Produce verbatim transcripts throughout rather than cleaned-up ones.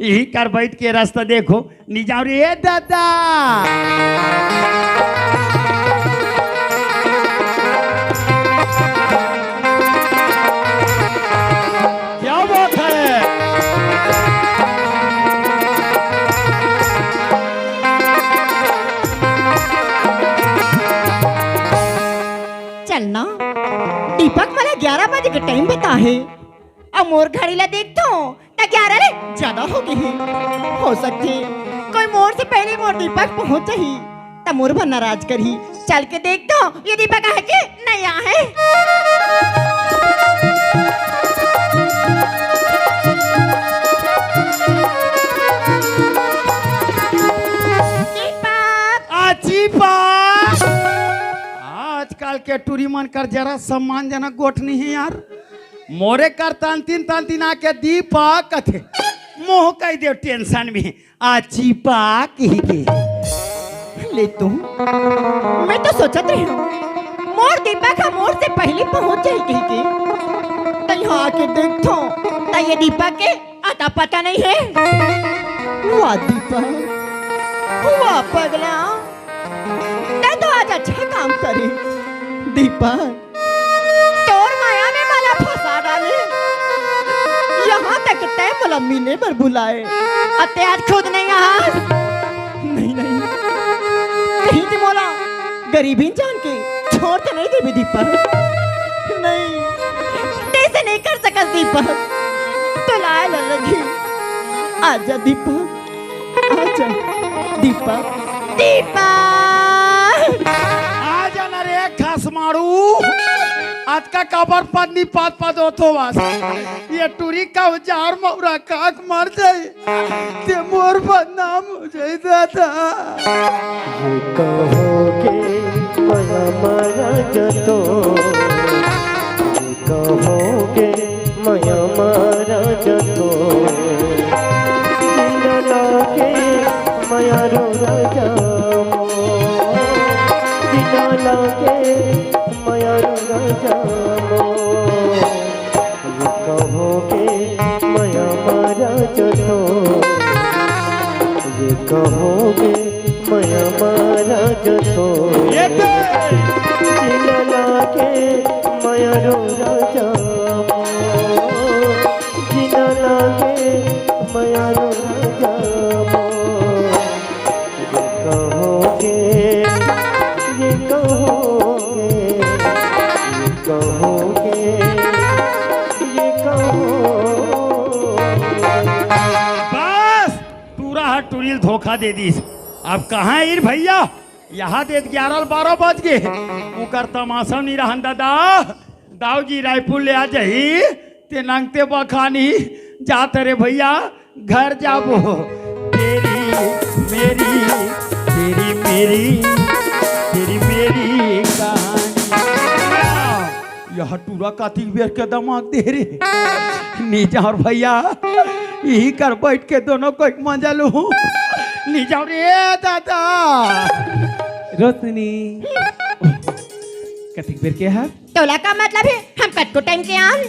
इही कर बइठ के रस्ता देखो, नी जाव रे दादा। क्या बात है? चल ना, दीपक वाला ग्यारह बजे के टाइम बता हे। अब मोर घड़ी ला देखथों, त ग्यारह ले ज्यादा हो गे हे। हो सकथे, कोई मोर से पहले मोर दीपक पहुंच जाही, त मोर बर नाराज करही। चल के देखथों, ये दीपक आहे कि नहीं आहे। दीपक। आ, दीपक। आजकल के टूरी मन कर जरा सम्मानजनक गोठ नहीं हे यार। मोरे कर तंतिन तंतिन आके दीपक कथे। मोह कहि देव tension में। आ चिपा कहि के। ले तो, मैं तो सोचत रहेंव, मोर दीपक ह मोर से पहली पहुंच जाही कहि के। त इहां आके देखथों, त ये दीपक के अता पता नहीं हे। वाह दीपक, वाह पगला, तैं तो आज अच्छा काम करे। दीपक, तोर माया में मोला फंसा डारे। यहां तक तैं मोला मिले बर बुलाए, अउ तैं आज खुद नहीं आहस। नहीं, नहीं, कहीं तैं मोला गरीबी जान के छोड़ तो नहीं देबे दीपक। नहीं, तैं अइसे नहीं कर सकस दीपक। तोला आए ला लगही। आजा दीपक, आजा दीपक। दीपक। आजा ना रे खसमाड़ू। अतका काबर पदनी पद पद होथो बस। ये टूरी का उजार मौरा काक मर जाई। तैं मोर बदनाम हो जाई दादा। ये कहो के मया मारा जतो। कहोगे मया मारा जतो, बिना लागे मया रो राजा मो, बिना लागे मया रो राजा मो। ये कहोगे मया मारा जतो, ये कहोगे मया मारा जतो। ये दे। जिना लागे मया रो राजा मो। जिना लागे मया रो राजा मो। ये कहोगे, ये कहोगे, ये कहोगे, ये कहोगे। बस, टूरा ह टूरी ल धोखा दे दिस। अब कहाँ ईर भैया? यहा देत ग्यारह बारह बज गे। उकर तमाशा नी रहन दादा। दाऊ जी रायपुर ले आ जाही, ते नंगते बखानी जात रे भैया, घर जाबो। तेरी मेरी, तेरी मेरी, तेरी मेरी कहानी। यह टूरा कतिक बेर के दिमाग दे रे। नी जाव रे भैया, इही कर बइठ के दोनों कोई मजा लूं। नी जाव रे दादा। रोशनी, कतिक बेर के हा? तोला का मतलब हे, हम कतको टाइम के आन?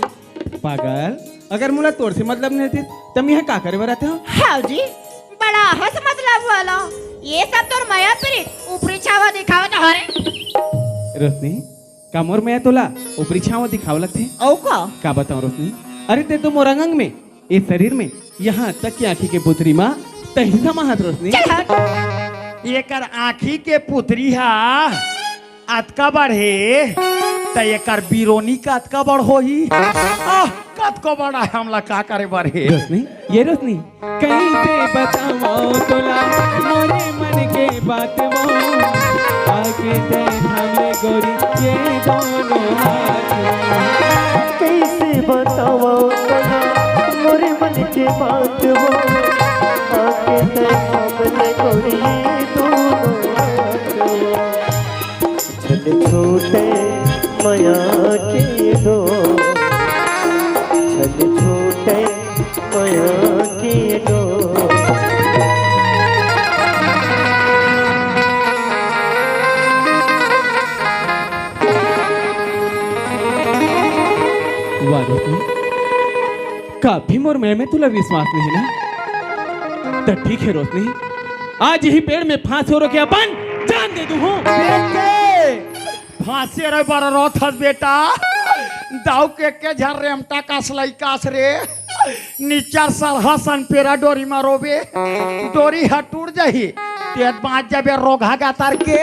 पागल, अगर मोला तोर से मतलब नहीं रहतिस, त मैं इहाँ का करे बर आतेंव? हाव जी, बड़ा हस मतलब वाला। ये सब तोर मया प्रीत, ऊपरी छावा दिखावत हरे। रोशनी, का मोर मया तोला ऊपरी छावा दिखाव लगथे? अउ का? का बतावंव रोशनी, अरे तैं तो मोर अंग अंग में, ए शरीर में, यहाँ तक के आँखी के पुतरी मा तहीं समाहत रोशनी। चल हट। एकर आँखी के पुतरी हा अतका बड़ हे, त एकर बिरोनी कतका बड़ होही? आह, कतको बड़ा हे, हमला का करे बर हे? रोशनी, ये रोशनी, कइसे बतावंव तोला मोरे मन के बात वो, आके तैं थाम ले गोरी ये दोनों हाथ। कइसे बतावंव तोला मोरे मन के बात वो, आके तैं थाम ले गोरी ये दोनों हाथ। छन छूटे मया के डोर, छन छूटे मया के डोर। वाह रोशनी, कभी मोर मया में तोला विश्वास नहीं ना? त ठीक हे रोशनी, आज इही पेड़ में फांसी ओढ़ के अपन जान दे दूहूं। बेटे, फांसी रे बर रोथस बेटा, दाऊ के के झर रेमटा कास लइकास रे, निचर सरहा सन पेरा डोरी म रोबे, डोरी ह टूट जाही, तेत बांच जाबे रोगहा गातर के।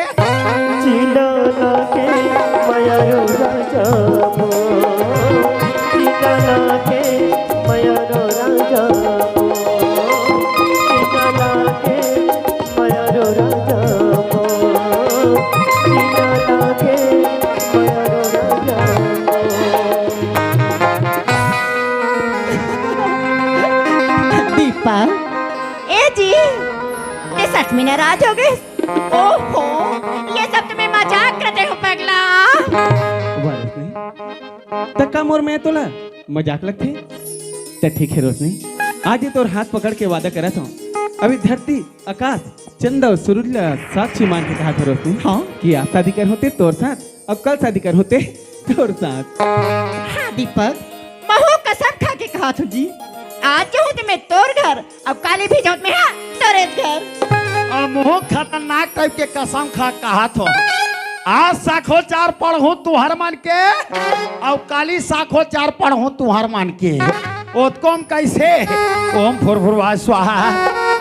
चिना लागे मया रो राजा मो, चिना लागे मया रो राजा मो, चिना लागे मया रो राजा मो, चिना लागे मया रो राजा मो। दीपक, ए जी, ते सच में नाराज हो गए? ओहो, ये सब तो मैं मजाक कर रहे हूँ पगला। वाह रोशनी, त का मोर मया तोला मजाक लगथे? त ठीक हे रोशनी, आज ये तोर हाथ पकड़ के वादा करत हूँ, अभी धरती, आकाश, चंदा अउ सूरज ला साक्षी मान के कहा था रोशनी हाँ? कि आज शादी करहूं ते तोर साथ, अब कल शादी करहूं ते तोर साथ। हाँ दीपक, महू कसम खा के कहा थू जी, आज जाहूं ते मैं तोर घर, अब काली भी जाहूं मैं हाँ तोरे घर। अब महू खतरनाक टाइप के कसम खा कहा थो, आज साखोचार पढ़हूं तुहर मन के, अब काली साखोचार पढ़हूं तुहर मन के। ओतकोम कैसे? ओम भूर्भुवः स्वाहा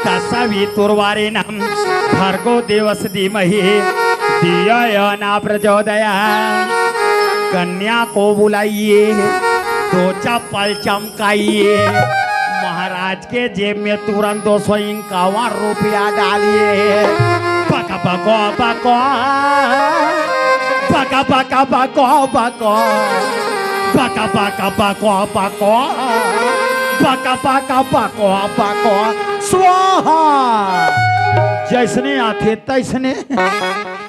तत्सवितुर्वरेण्यं भर्गो देवस्य धीमहि धियो यो न प्रचोदयात्। कन्या को बुलाइए, दो चप्पल चमकाइए, महाराज के जेब में तुरंत दो सौ इक्यावन रुपया डालिए। बक बक बक, बक बक बक बक, बक बक बक बक, बक बक बक स्वाहा। जैसने आथे तैसने।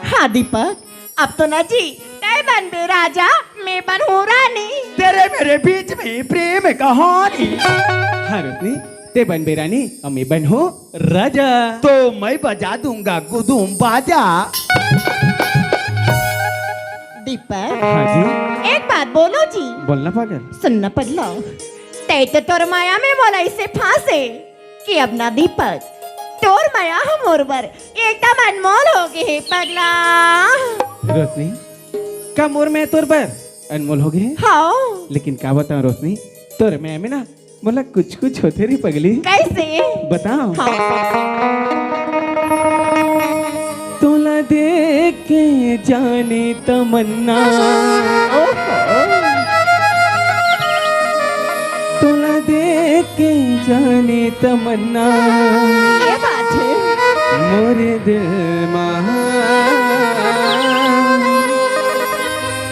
हाँ दीपक, अब तो ना जी, तै बनबे राजा, मैं बनहूँ रानी। तेरे मेरे बीच में प्रेम कहानी। हाँ रोशनी, ते बनबे रानी अउ मैं बनहूँ राजा। तो मैं बजा दूंगा गुदुम बाजा। दीपक, हाँ जी। एक बात बोलो जी। बोलना पागल। सुनना पगला, तै तो तोर माया में मोला इसे फांसे कि अब ना दीपक, तोर माया ह मोर बर एकदम अनमोल हो गे हे पगला। रोशनी, का मोर माया तोर बर अनमोल हो गे हे? हाँ। लेकिन का बताऊं रोशनी, तोर माया में ना मोला कुछ कुछ होथे रे पगली। कैसे? बताओ। हाँ। तोला देख के जाने तमन्ना, ओहो। तोला देख के जाने तमन्ना, ये बात है। मोर दिल मा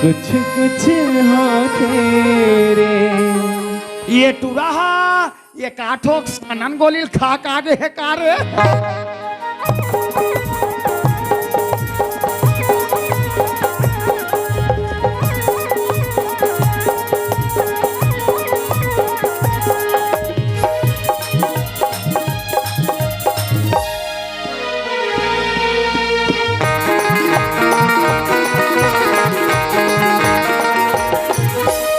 कुछ कुछ होथे रे। ये टुरा हा, ये का ठोक सनन गोली ल खा का गे हे का रे?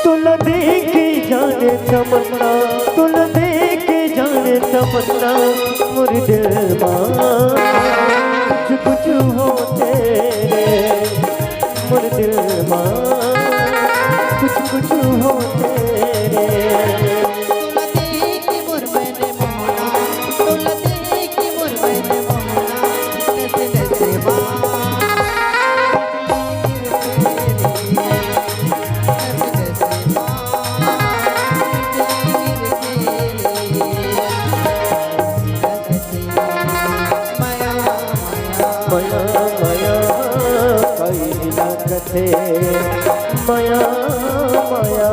तोला देख के जाने तमन्ना, तोला देख के जाने तमन्ना, मोर दिल मा कुछ कुछ होथे रे, मोर दिल मा कुछ कुछ होथे रे। मया मया कई लगथे, मया मया।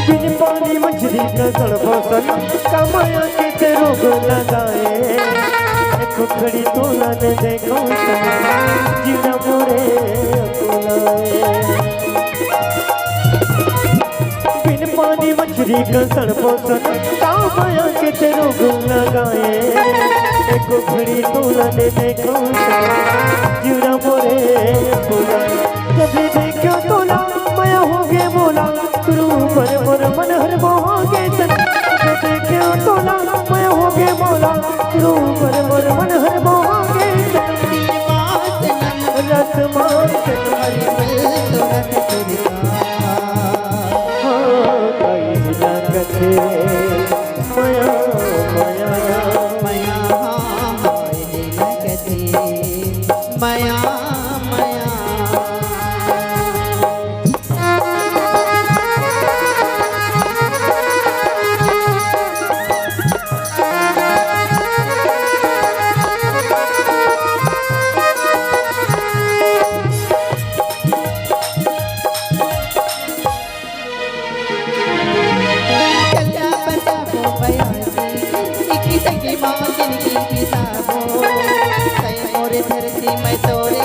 बिन पानी मछली का तड़फो सन, कमाया के ते रोग लगाए। खुखड़ी तोला ने देखो सन, जीना मोरे अकुल टीका सड़पो सन, ताव मया के ते रोग लगाए। एको घड़ी तोला ने देखो सन, जीरा मोरे फुलाए। जब देखो तोला, मया होगे मोला, तुरू पर मोर मन हर मोहागे सन। जब देखो तोला, मया होगे मोला, तुरू पर मोर मन हर मोहागे सन। रस मांस हरी मिल तुरंत तुरता। हाँ, कहीं ना कथे मया, मया। मया, हाँ, हाँ, ये ना कथे मया, मया। चल जा बचाबो बयासी, इक्कीस की माँ जिनकी पिसाबो। सै मोरे धरती में तोरे,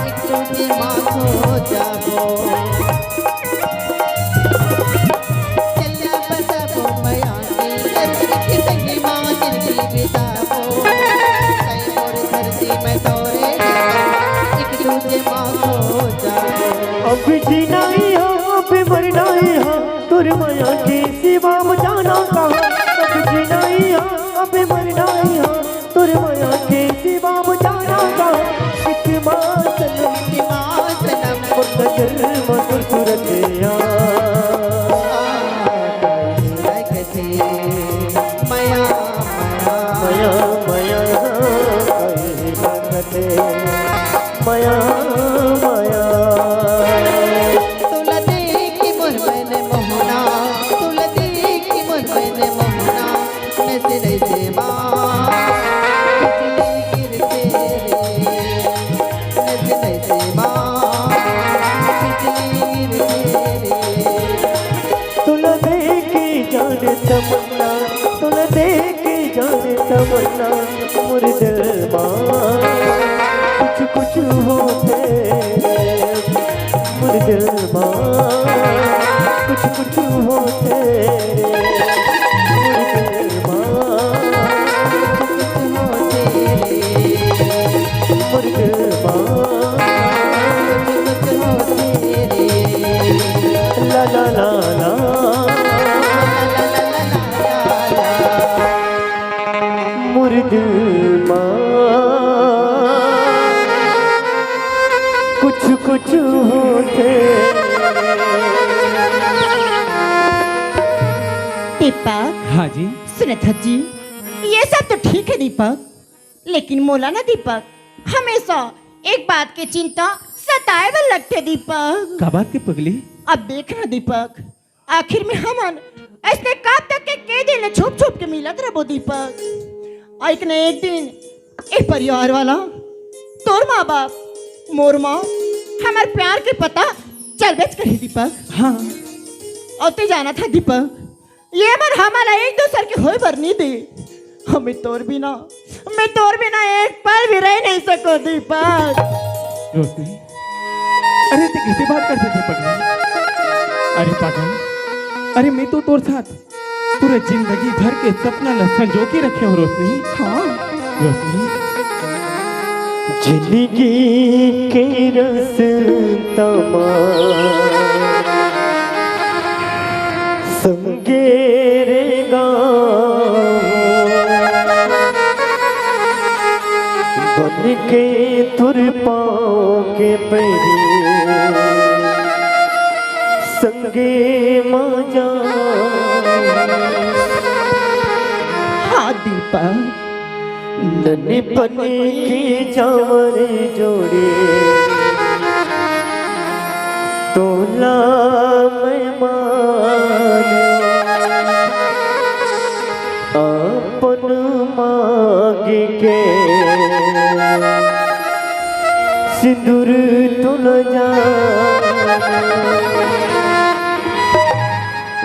एक दूजे माँ खो जाबो। चल जा बचाबो बयासी, इक्कीस की माँ जिनकी पिसाबो। सै मोरे धरती में तोरे, एक दूजे माँ खो जाबो। अब जीना ही हो, अब मरना ही हो, तोर मया के सिवा अब जाना कहाँ। अब जीना ही हो, अब मरना ही हो, तोर मया के सिवा अब जाना कहाँ। कितमा सनम, कितमा सनम, मोर नजर में तोर सूरत यार। मया, मया, मया, मया, कहीं ना कथे मया, मया। तोला देख के मोर मन मोहना, तोला देख के मोर मन मोहना, नैसे नैसे माँ बिजली गिरथे रे, नैसे नैसे माँ बिजली गिरथे रे। तोला देख के जान तमन्ना, तोला देख के जान तमन्ना, मोर दिल मा कुछ कुछ होथे, मोर दिल मा कुछ कुछ होथे, मोर दिल मा कुछ कुछ होथे, मोर दिल मा कुछ कुछ होथे। ला ला ला ला। मोर दिल मा कुछ कुछ होथे। दीपक। हाँ जी। सुनत हस जी, ये सब तो ठीक है दीपक, लेकिन मोला ना दीपक, हमेशा एक बात के चिंता सताए बर लगथे दीपक। का बात के पगली? अब देख ना दीपक, आखिर में हमन अइसने कब तक के, के दिन ले छुप छुप के मिलत रबो दीपक? अउ एक न एक दिन ए परिवार वाला, तोर माँ बाप, मोर माँ, हमर प्यार के पता चलबेच करही दीपक। हाँ। अउ ते जानत हस दीपक, ये मन हमन ला एक दूसर के होय बर नइ दे। हमें तोर बिना, मैं तोर बिना एक पल भी रह नहीं सको दीपक। रोशनी, अरे ते कैसे बात करत हस पगली? अरे पागल, अरे मैं तो तोर साथ पूरा जिंदगी भर के सपना ला संजो के रखे हूँ रोशनी। हाँ। रोशनी। जिंदगी के रस्ता मा संगे रेंगहूँ, बन के तोर पाँव के पैरी संगे मा जाहूँ। हाँ दीपक। ननपन के जावर जोड़ी तोला मैं मानूं, अपन मांग के सिंदूर तोला जान।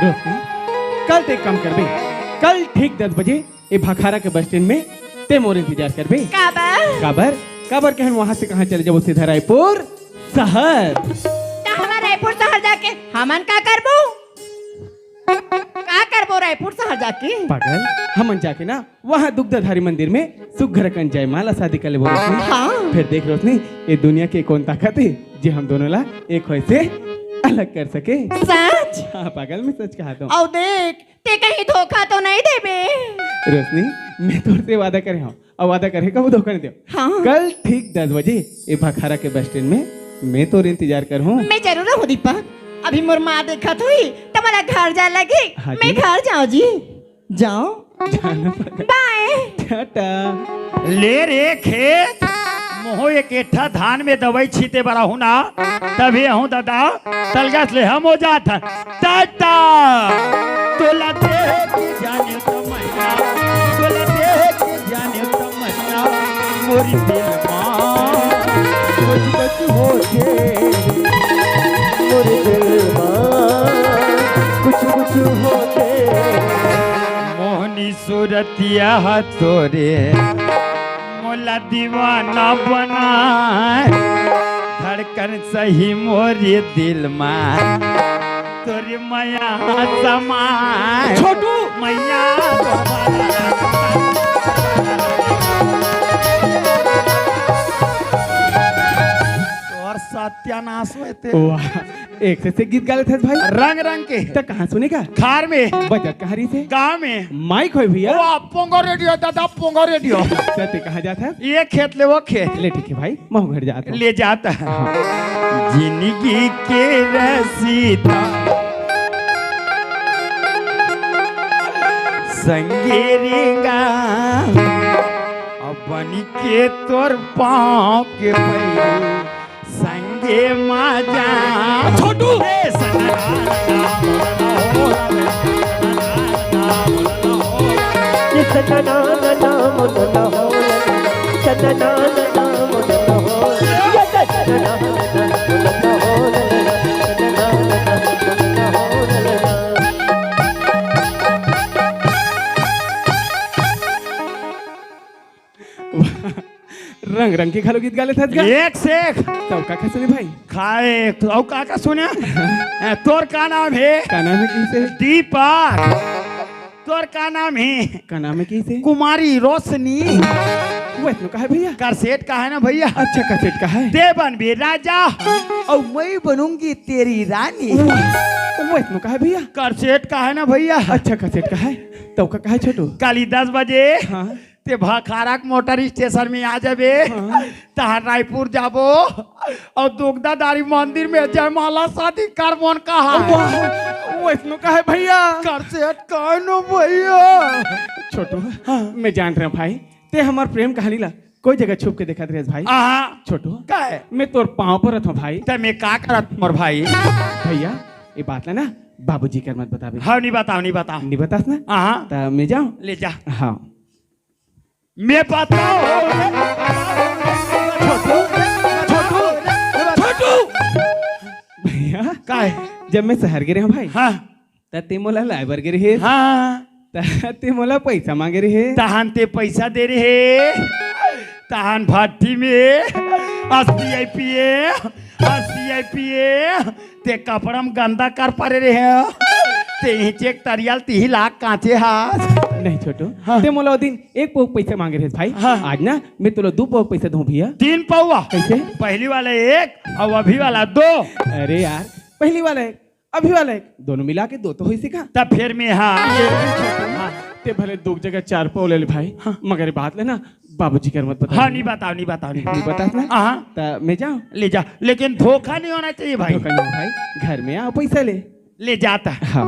रोशनी, कल ते एक काम करबे, कल ठीक दस बजे ए भाखारा के बस स्टैंड में ते मोर इंतजार करबे। काबर? काबर? काबर के हम वहां से कहाँ चले जाबो, सीधा रायपुर शहर। त हमर रायपुर शहर जाके हमन का करबो? का करबो रायपुर शहर जाके? पागल, हमन जाके ना वहाँ दुग्धाधारी मंदिर में सुघर कन जयमाला शादी कर लेबो रोशनी। हाँ। फिर देख रोशनी, ये दुनिया के कौन ताकत है जे हम दोनों ला एक होए से अलग कर सके। सच? हाँ पागल, मैं सच कहा तो। अउ देख, ते कहीं धोखा तो नहीं देबे? रोशनी, मैं तोर से वादा करे हूँ, अउ वादा करे कबू धोखा नहीं देव। हाँ। कल ठीक दस बजे ये भखारा के बस स्टैंड में मैं तोर इंतजार कर हूँ। मैं जरूर रहूँ दीपक। अभी मोर माँ देखत हुई तो मोला घर जाए लगी। हाँ मैं जी। घर जाऊँ जी। जाओ। जाना पड़ेगा। बाय। टाटा। ले रे खेत, मोहो एक एठा धान में दवाई छीते बर आहूँ ना, तभी आहूँ दादा, तलगस ले हम हो जात हन। टाटा। तोला देख के जाने तमन्ना, तोला देख के जाने तमन्ना, मोरी दिल मा कुछ कुछ होथे, मोरी दिल मा कुछ कुछ होथे। मोहनी सूरतिया ह तोरे मोला दीवाना बनाए, धड़कन सही मोरे दिल मा तोरे मया समाए। छोटू! मैया तोर सत्यानाश होए ते। वाह, एक से, से गीत गा लेथस भाई। रंग रंग के। त कहाँ सुनेगा? खार में। बजत कहाँ रहिसे? गाँव में। माइक होय भैया। ओ, पोंगो रेडियो दादा, पोंगो रेडियो। त ते कहाँ जात हस? ये खेत ले वो खेत। ले ठीक है भाई, महूँ घर जात हूँ। ले जात है। हाँ। जिंदगी के रसीदा संगे रेंगा, अब बन के तोर पाँव के पैरी संगे मजा। छोटू। ए सनना ये सनना ना ना मुन ना हो, सनना ना ना मुन ना हो, ये सनना ना ना मुन ना हो, सनना ना ना मुन ना हो। रंग रंग के घलो गीत गा लेथस गा। एक से एक। तब का का सुने भाई? खाए, अउ का का सुने? ए, तोर का नाम हे? का नाम हे कइसे? दीपक। तोर का नाम हे? का नाम हे कइसे? कुमारी रोशनी। वैसनो का हे भैया? करसेट का हे ना भैया? अच्छा, करसेट का हे? ते बनबे राजा, अउ मैं बनूंगी तेरी रानी। वैसनो का हे भैया? करसेट का हे ना भैया? अच्छा, करसेट का हे? तब का का हे छोटू? काली दस बजे हाँ। ते भखारा के मोटर स्टेशन में आ जाबे, हाँ। तहां रायपुर जाबो अउ दुग्धाधारी मंदिर में जयमाला शादी करबोन कहा। वाह, वैसनो का हे भैया? करसेट का हे ना भैया? छोटू, हाँ। मैं जान रहे हूँ भाई, ते हमर प्रेम कहानी ला कोई जगह छुप के देखत रहे भाई। आहा। छोटू, का हे? मैं तोर पाँव परत हूँ भाई। त मैं का करत मोर भाई? भैया, ये बात ला ना बाबूजी कर मत बताबे। हाँ, नहीं बताओ, नहीं बताओ। नहीं बतास ना? आहा। त मैं जाऊँ? ले जा। हाँ। मैं बताओ। छोटू, छोटू, छोटू। भैया, का हे? जब मैं शहर गे रहे हूँ भाई, हाँ। त ते मोला लाए बर गे रहे। हाँ। त ते मोला पैसा मांगे रहे। तहान ते पैसा दे रहे। तहान भट्टी में एसबीआई पिए, एसबीआई पिए। ते कपड़ा में गंदा कर परे रहे। ते इही चेक तरियल तिही लाख कांचे हास। नहीं छोटू, हाँ। ते मोला ओ दिन एक पोक पैसा मांगे रहे भाई। हाँ। आज ना मैं तोला दू पोक पैसा दूं भैया। तीन पौवा। कैसे? पहली वाला एक अउ अभी वाला दो। अरे यार, पहली वाला एक, अभी वाला एक, दोनों मिला के दो तो होइसे का? तब फिर मैं हाँ। ये नहीं छोटू। हाँ। ते भले दू जगह चार पौ ले ले भाई, हाँ। मगर ये बात ले ना बाबूजी कर मत बता। हाँ, नहीं बताओ, नहीं बताओ, नहीं। नहीं बतास ना? हाँ। त मैं जाऊँ? ले जा, लेकिन धोखा नहीं होना चाहिए भाई। धोखा नहीं भाई, घर में आओ, पैसा ले। ले जाता। हाँ।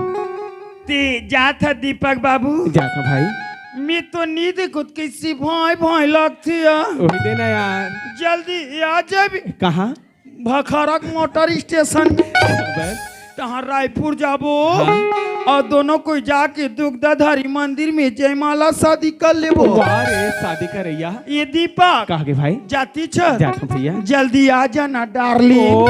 ते जात ह दीपक बाबू। जात ह भाई। मैं तो नहीं देखत कैसे भाई भाई लगथे यार। वही देना यार। जल्दी आ जाबे। कहाँ? भखारा के मोटर स्टेशन। बस। तहाँ रायपुर जाबो। हाँ। अउ दोनों कोई जाके दुग्धाधारी मंदिर में जयमाला शादी कर लेबो। वाह रे, शादी करैया। ये दीपक। कहाँ गे भाई? जाती छ। जात हूँ भैया। जल्दी आ जाना डार्लिंग। ओ,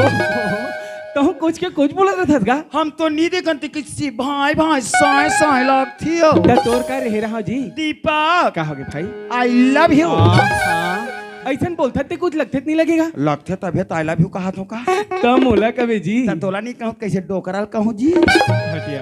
तहूँ कुछ के कुछ बोलत रहत गा। हम तो नी देखन ते किसी भाई भाई साए साए लागथी हो। त तोर का रहे रहा जी? दीपक। कहाँ गे भाई? I love you। हाँ, हाँ। अइसन बोलथस ते कुछ लगथे त नी लगेगा? लगथे तभे त I love you कहत हूँ का? त मोला कबे जी? त तोला नी कहूँ, कैसे डोकरा ल कहूँ जी? हटिया।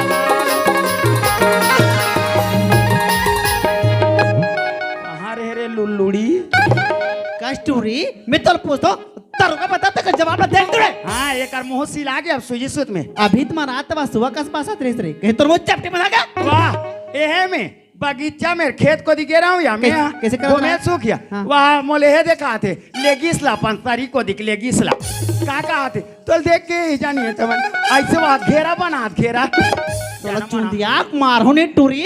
कहाँ रहे रे लुल्लुड़ी? कस टूरी, मैं तोला पूछथों, तोर का पता तक जवाब ला दे टूरी। हाँ, एकर मुंह सिला के अब सुई सुत में। अभी तुम्हारा आत बा सुआ कस बासत रहिस रे। कहीं तोर मुंह चपटी बना के। वाह, एहे में बगीचा में खेत कोती गे रहूं या मैं कैसे, कैसे करत घूमे रहा? सूख गया। हाँ। वाह, मोले हे देखा थे, लेगिस ला पंसारी कोती के लेगिस ला। का कहा थे? तोल देख के ही जानिए तमन। ऐसे वाह घेरा बना घेरा। तोला चुंदिया मारहूं ने टूरी।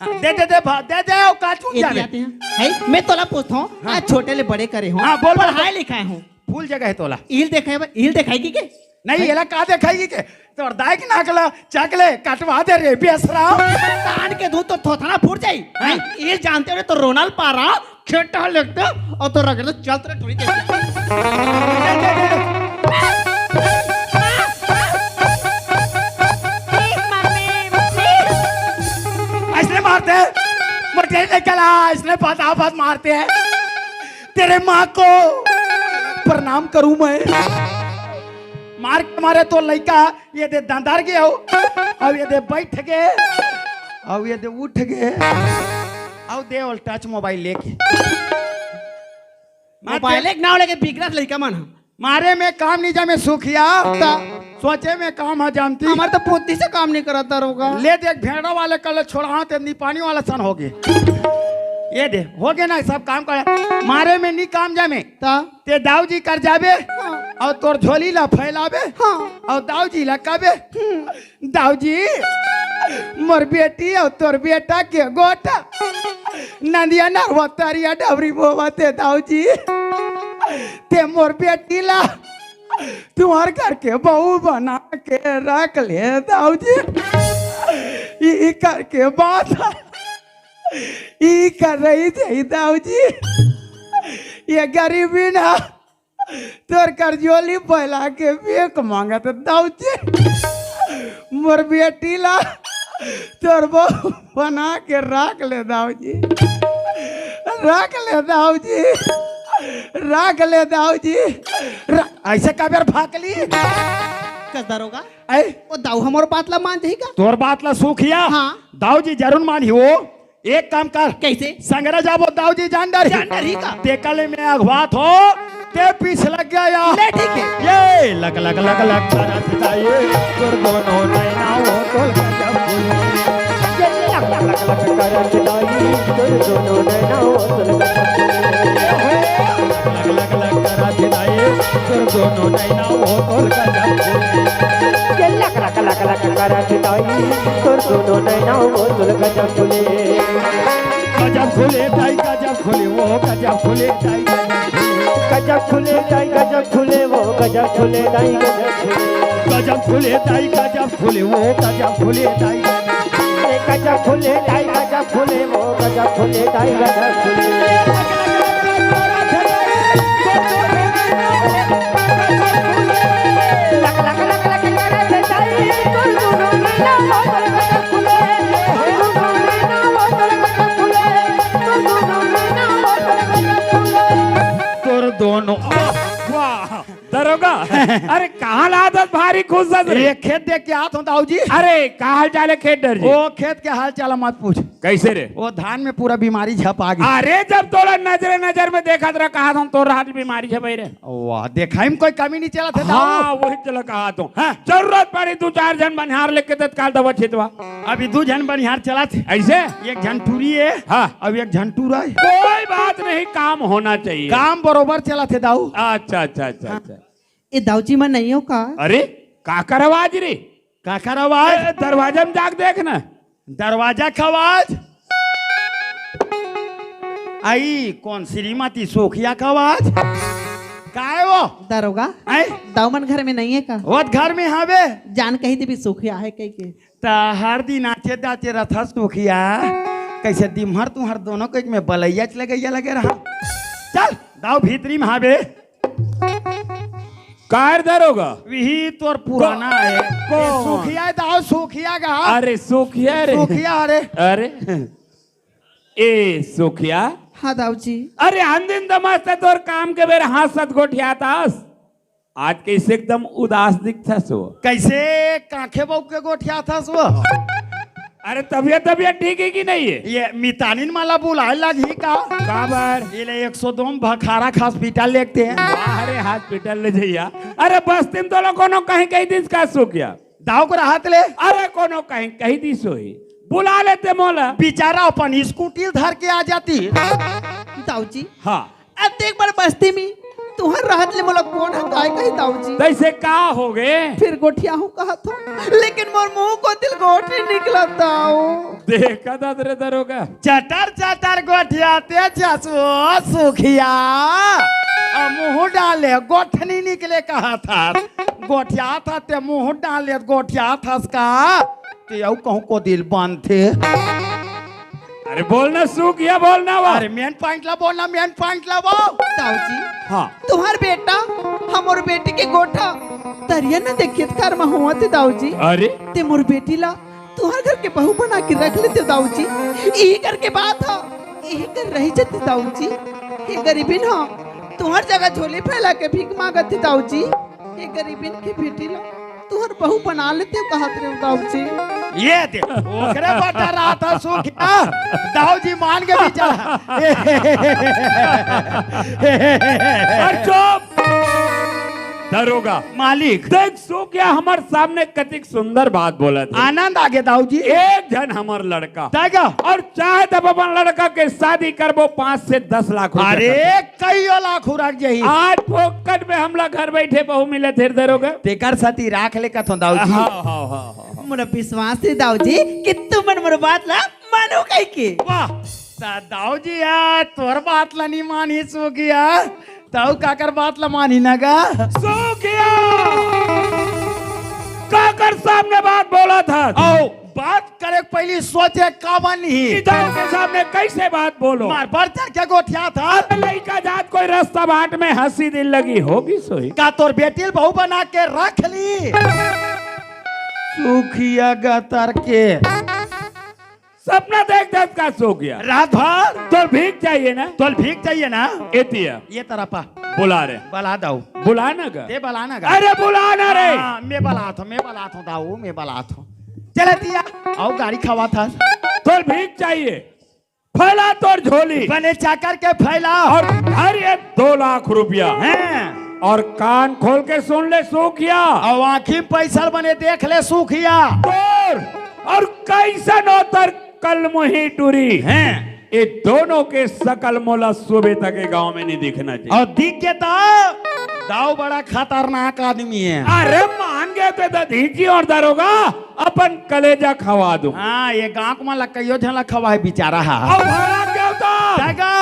हाँ, दे, दे, दे, भा-, दे, दे, ओ, का चूक जा एती रे? आते हैं। है, मैं तोला पूछथों, हाँ। आज छोटे ले बड़े करे हूँ, हाँ, बोल, बोल, पढ़ाए बोल। लिखाए हूँ। फूल जगह है तोला। ईल देखाए बा, ईल देखाएगी के? नहीं, है? एला का देखाएगी के? तोर दाई के नाक ला, चकले, कटवा दे रे, बेसरा। तान के दूध तो थोथना फूट जाई। हाँ। हैं? ईल जानते हो तो रोनाल पारा, खेटा लगते और तो रगड़ चलते रहे टूरी के। Please mummy, please. ऐसने मारते हैं, मोटे नहीं कला, ऐसने फटाफट मारते हैं। तेरे माँ को प्रणाम करूं मैं। मार के मारे तो लइका ये दे दंदर गए हो, अब ये दे बैठ गए, अब ये दे उठ गए। अउ दे ओला टच मोबाइल लेके। मोबाइल एक नाव लेके बिगड़त लइका मन ह। मारे में काम नहीं जामे सुखिया। ता। सोचे में काम ह जानती। हमर तो बुद्धि से काम नहीं करत दरोगा। ले देख भेड़वा वाले कल छोड़ा ते निपानी वाला सन होगे। ये दे, होगे ना सब काम कर। मारे में नहीं काम जामे। ता। ते दाऊ जी कर जाबे। हाँ। अउ तोर झोली ला फैलाबे। हाँ। अउ दाऊ जी ला कबे। हम्म। दाऊ जी, मोर बेटी अउ तोर बेटा के गोटा नदिया नरवा तरिया डबरी बोवत हे दाऊ जी। ते मोर बेटी ला तुंहर घर के बहू बना के रख ले दाऊ जी। ई करके बात ई कर रही थी दाऊ जी। ये गरीबी ना तोर कर झोली फैला के भीख मांगत दाऊ जी। मोर बेटी ला तोर बहू बना के रख ले दाऊ जी। रख ले दाऊ जी। रख ले दाऊ जी। र-, ऐसे काबर भाकली? कस दरोगा? ऐ? ओ दाऊ हमर बात ला मान जाही का? तोर बात ला सुखिया? हाँ। दाऊ जी जरूर मानही वो। एक काम कर। कैसे? संगरा जाबो दाऊ जी जान डरही। जान डरही का? ते कले में अगवात हो, ते पीछ लग गया। ले ठीक है। ये लक लक लक लक करत दाई, तोर दोनों नैना वो तोल गजब फूले। ये लक लक लक लक करत दाई, तोर दोनों नैना वो तोल गजब फूले। लक लक लक करत दाई, तोर दोनों नैना वो तोल गजब फूले। ये लक लक लक लक करत दाई, तोर दोनों नैना वो तोल गजब फूले। गजब खुले दाई गजब खुले वो गजब खुले दाई गजब खुले दाई गजब खुले वो गजब खुले दाई गजब खुले। गजब खुले दाई गजब खुले वो गजब खुले दाई गजब खुले। गजब खुले दाई गजब खुले वो गजब खुले दाई गजब खुले। तोर दोनों वाह। दरोगा, अरे कहाँ ला आदत भारी खुश हस रे? ये खेत देख के आत हूँ दाऊ जी। अरे का हाल चाल है खेत डर जी? वो खेत के हाल चाल मत पूछ। कैसे रे? वो धान में पूरा बीमारी झप आ गई। अरे जब तोला नजरे नजर में देखत रहा कहा था तोर हाथ बीमारी झपई रे। वाह, देखाई में कोई कमी नहीं चला था दाऊ। हाँ, वही चला कहा तो। हाँ। जरूरत पड़ी दो चार झन बनिहार लेके तत्काल दवा छिटवा। अभी दू झन बनिहार चला थे। ऐसे? एक झन टूरी है। हाँ। अब एक झन टूरा है। कोई बात नहीं, काम होना चाहिए। काम बरोबर चला थे दाऊ। अच्छा अच्छा अच्छा हाँ। अच्छा। ए दाऊ जी मन नहीं हो का? अरे काकर आवाज रे? काकर आवाज? ए, दरवाजा में जाके देख ना। दरवाजा का आवाज? आई कौन श्रीमती सोखिया का आवाज? काय वो? दरोगा, आए? दाऊ मन घर में नहीं है का? वो घर में हवे। जान कही देबी सोखिया है कही के। त हर दिन आचे दाचे रथा सोखिया। कैसे दिमहर तुहर दोनों के में बलैया च लगैया लगे रहा। चल, दाऊ भीतरी में हवे। कार दरोगा? विही तोर पुराना को-, है। कौन? ए, सुखिया दाऊ, सुखिया गा। अरे सुखिया रे। सुखिया रे। अरे। ए सुखिया। हाँ दाऊ जी। अरे हन दिन त मस्त तोर काम के बेर हाथ साथ गोठियातास। आज कैसे एकदम उदास दिखथस वो? कैसे कांखे बउक के गोठियाथस वो? अरे तबियत, तबियत ठीक है कि नहीं है? ये मितानिन मला बुलाए लगी का? काबर? ये ले एक सौ दो में भखारा हॉस्पिटल लेते हैं। वाह रे, हॉस्पिटल ले जइया। अरे बस्ती में तोला कोनो कहीं कही दिस का सुखिया? दाऊ को रहत ले। अरे कोनो कहीं कही दिस होही। बुला लेते मोला। बेचारा अपन स्कूटी धर के आ जाती। दाऊ जी। हाँ। अतेक बड़ बस्ती में तुहर रहत ले मोला कोन ह काय कही दाऊ जी? तैसे का हो गे? फिर गोठिया हूँ कहत हो, लेकिन मोर मुंह कोती ले गोठ नइ निकलत दाऊ। देखत हस रे दरोगा। चटर चटर गोठियाथे जस ओ सुखिया। अ मुंह डाले गोठ नइ निकले कहत हस। गोठियाथस ते मुंह डाले गोठियाथस का? ते अउ कहूँ कोती ले बनथे। अरे बोल ना सुखिया, बोल ना वो। अरे main point ला बोल ना, main point ला वो। दाऊ जी, हाँ। तुहर बेटा, हमर बेटी के गोठा, तरिया न देखियत कर म होवत हे दाऊ जी। अरे? ते मोर बेटी ला, तुहर घर के बहू बना के रख लेते दाऊ जी। इही करके बात ह, इही कर रही जते दाऊ जी। हे गरीबिन ह, तुहर जगह झोली फैला के भीख मांगत हे दाऊ जी। हे गरीबिन के बेटी ला, तुहर बहू बना लेते कहत रहे दाऊ जी। ये दे, ओकरे बर डरात हस सुखिया। दाऊ जी मान के भी चला। और चुप। दरोगा। मालिक। देख सुखिया हमर सामने कतिक सुंदर बात बोलत हे। आनंद आ गे दाऊ जी। एक झन हमर लड़का। दाई गा। और चाहे तब अपन लड़का के शादी करबो, पाँच से दस लाख रुपया अरे, खर्चा। कइयो लाख उरक जाही। आज फोकट में हमला घर बैठे बहू मिलत हे दरोगा। तेकर सेती राख ले कथों दाऊ जी। हाँ, हाँ, हाँ, हाँ। मोला विश्वास हे दाऊ जी कि तुमन मोर बात ला मानो कहिके। वाह, त दाऊ जी यार, तोर बात ला नी मानही सुखिया, त अउ काकर बात ला मानही न गा? सुखिया! काकर सामने बात बोलत हस? अउ बात करे के पहिली सोचे काबर नहीं? दाऊ के सामने कइसे बात बोलों? मार बढ़ चढ़ के गोठियाथस। लइका जात कोई रस्ता बाट में हंसी दिल लगी होगी सोई। का तोर बेटी ल बहू बना के रख ली? सुखिया गतर के। सपना देखथस का सुखिया? रात भर। तोला भीख चाहिए ना? तोला भीख चाहिए ना? एती आ। ये तरफ आ। बुला रे। बुला दाऊ। बुला ना गा। ते बुला ना गा। अरे बुला ना रे। हाँ, मैं बुलाथों, मैं बुलाथों दाऊ, मैं बुलाथों। चल एती आ। अउ गारी खवाथस। तोला भीख चाहिए? फैला तोर झोली। बने चाकर के फैला। और धर ये दो लाख रुपया। हैं। और कान खोल के सुन ले सुखिया। अउ आँखी में पइसा ल बने देख ले सुखिया। तोर और कइसन ओतर कलमुही टूरी। हैं। ये दोनों के सकल मोला सुबह तक ये गांव में नहीं दिखना चाहिए। अउ दिख गे त दाऊ बड़ा खतरनाक आदमी हे। अरे मान गे ते दधीची अउ दरोगा, अपन कलेजा खवा दूं। हाँ, ये गांव के मन ला कइयो झन ला खवाए बिचारा हा। अउ भला के होता? देखो।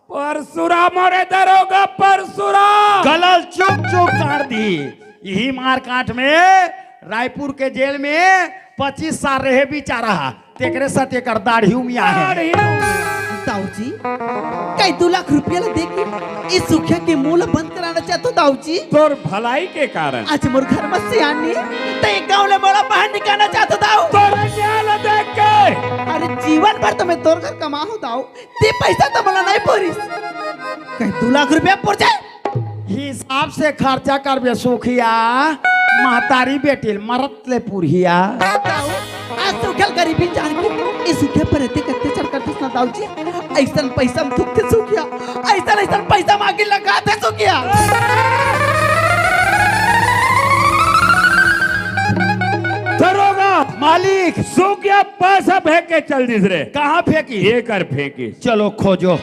परसुराम, अरे दरोगा परसुराम। गला ल चुक चुक काट दिही। इही मारकाट में रायपुर के जेल में पच्चीस साल रहे बिचारा हा। तेकरे सेती एकर दाढ़ी उमिया हे। दाऊ जी, कई दू लाख रुपया ला देके ए सुखिया के मुंह ला बंद कराना चाहत हस दाऊ जी। तोर भलाई के कारण। आज मोर घर में सियान नहीं, त ए गांव ले मोला बाहर निकालना चाहत हस दाऊ। तोर न्याय ला देख के। अरे जीवन भर तो मैं तोर घर कमा हूं दाऊ, ते पइसा तो मोला नहीं पुरिस। कई दू लाख रुपया पुर जाए। हिसाब से खर्चा करबे सुखिया, महतारी बेटी ल मरत ले पुरही आ। आज सुखिया ल गरीबी जान के ए सुखिया पर एतेक अत्याचार करथस ना दाऊ जी, अइसन पइसा म थूकथे सुखिया, अइसन अइसन पइसा मांगे लगाथे सुखिया। दरोगा, मालिक, सुखिया पइसा फेंक के चल दिस रे। कहाँ फेंकी? ये कर फेंकी। चलो खोजो।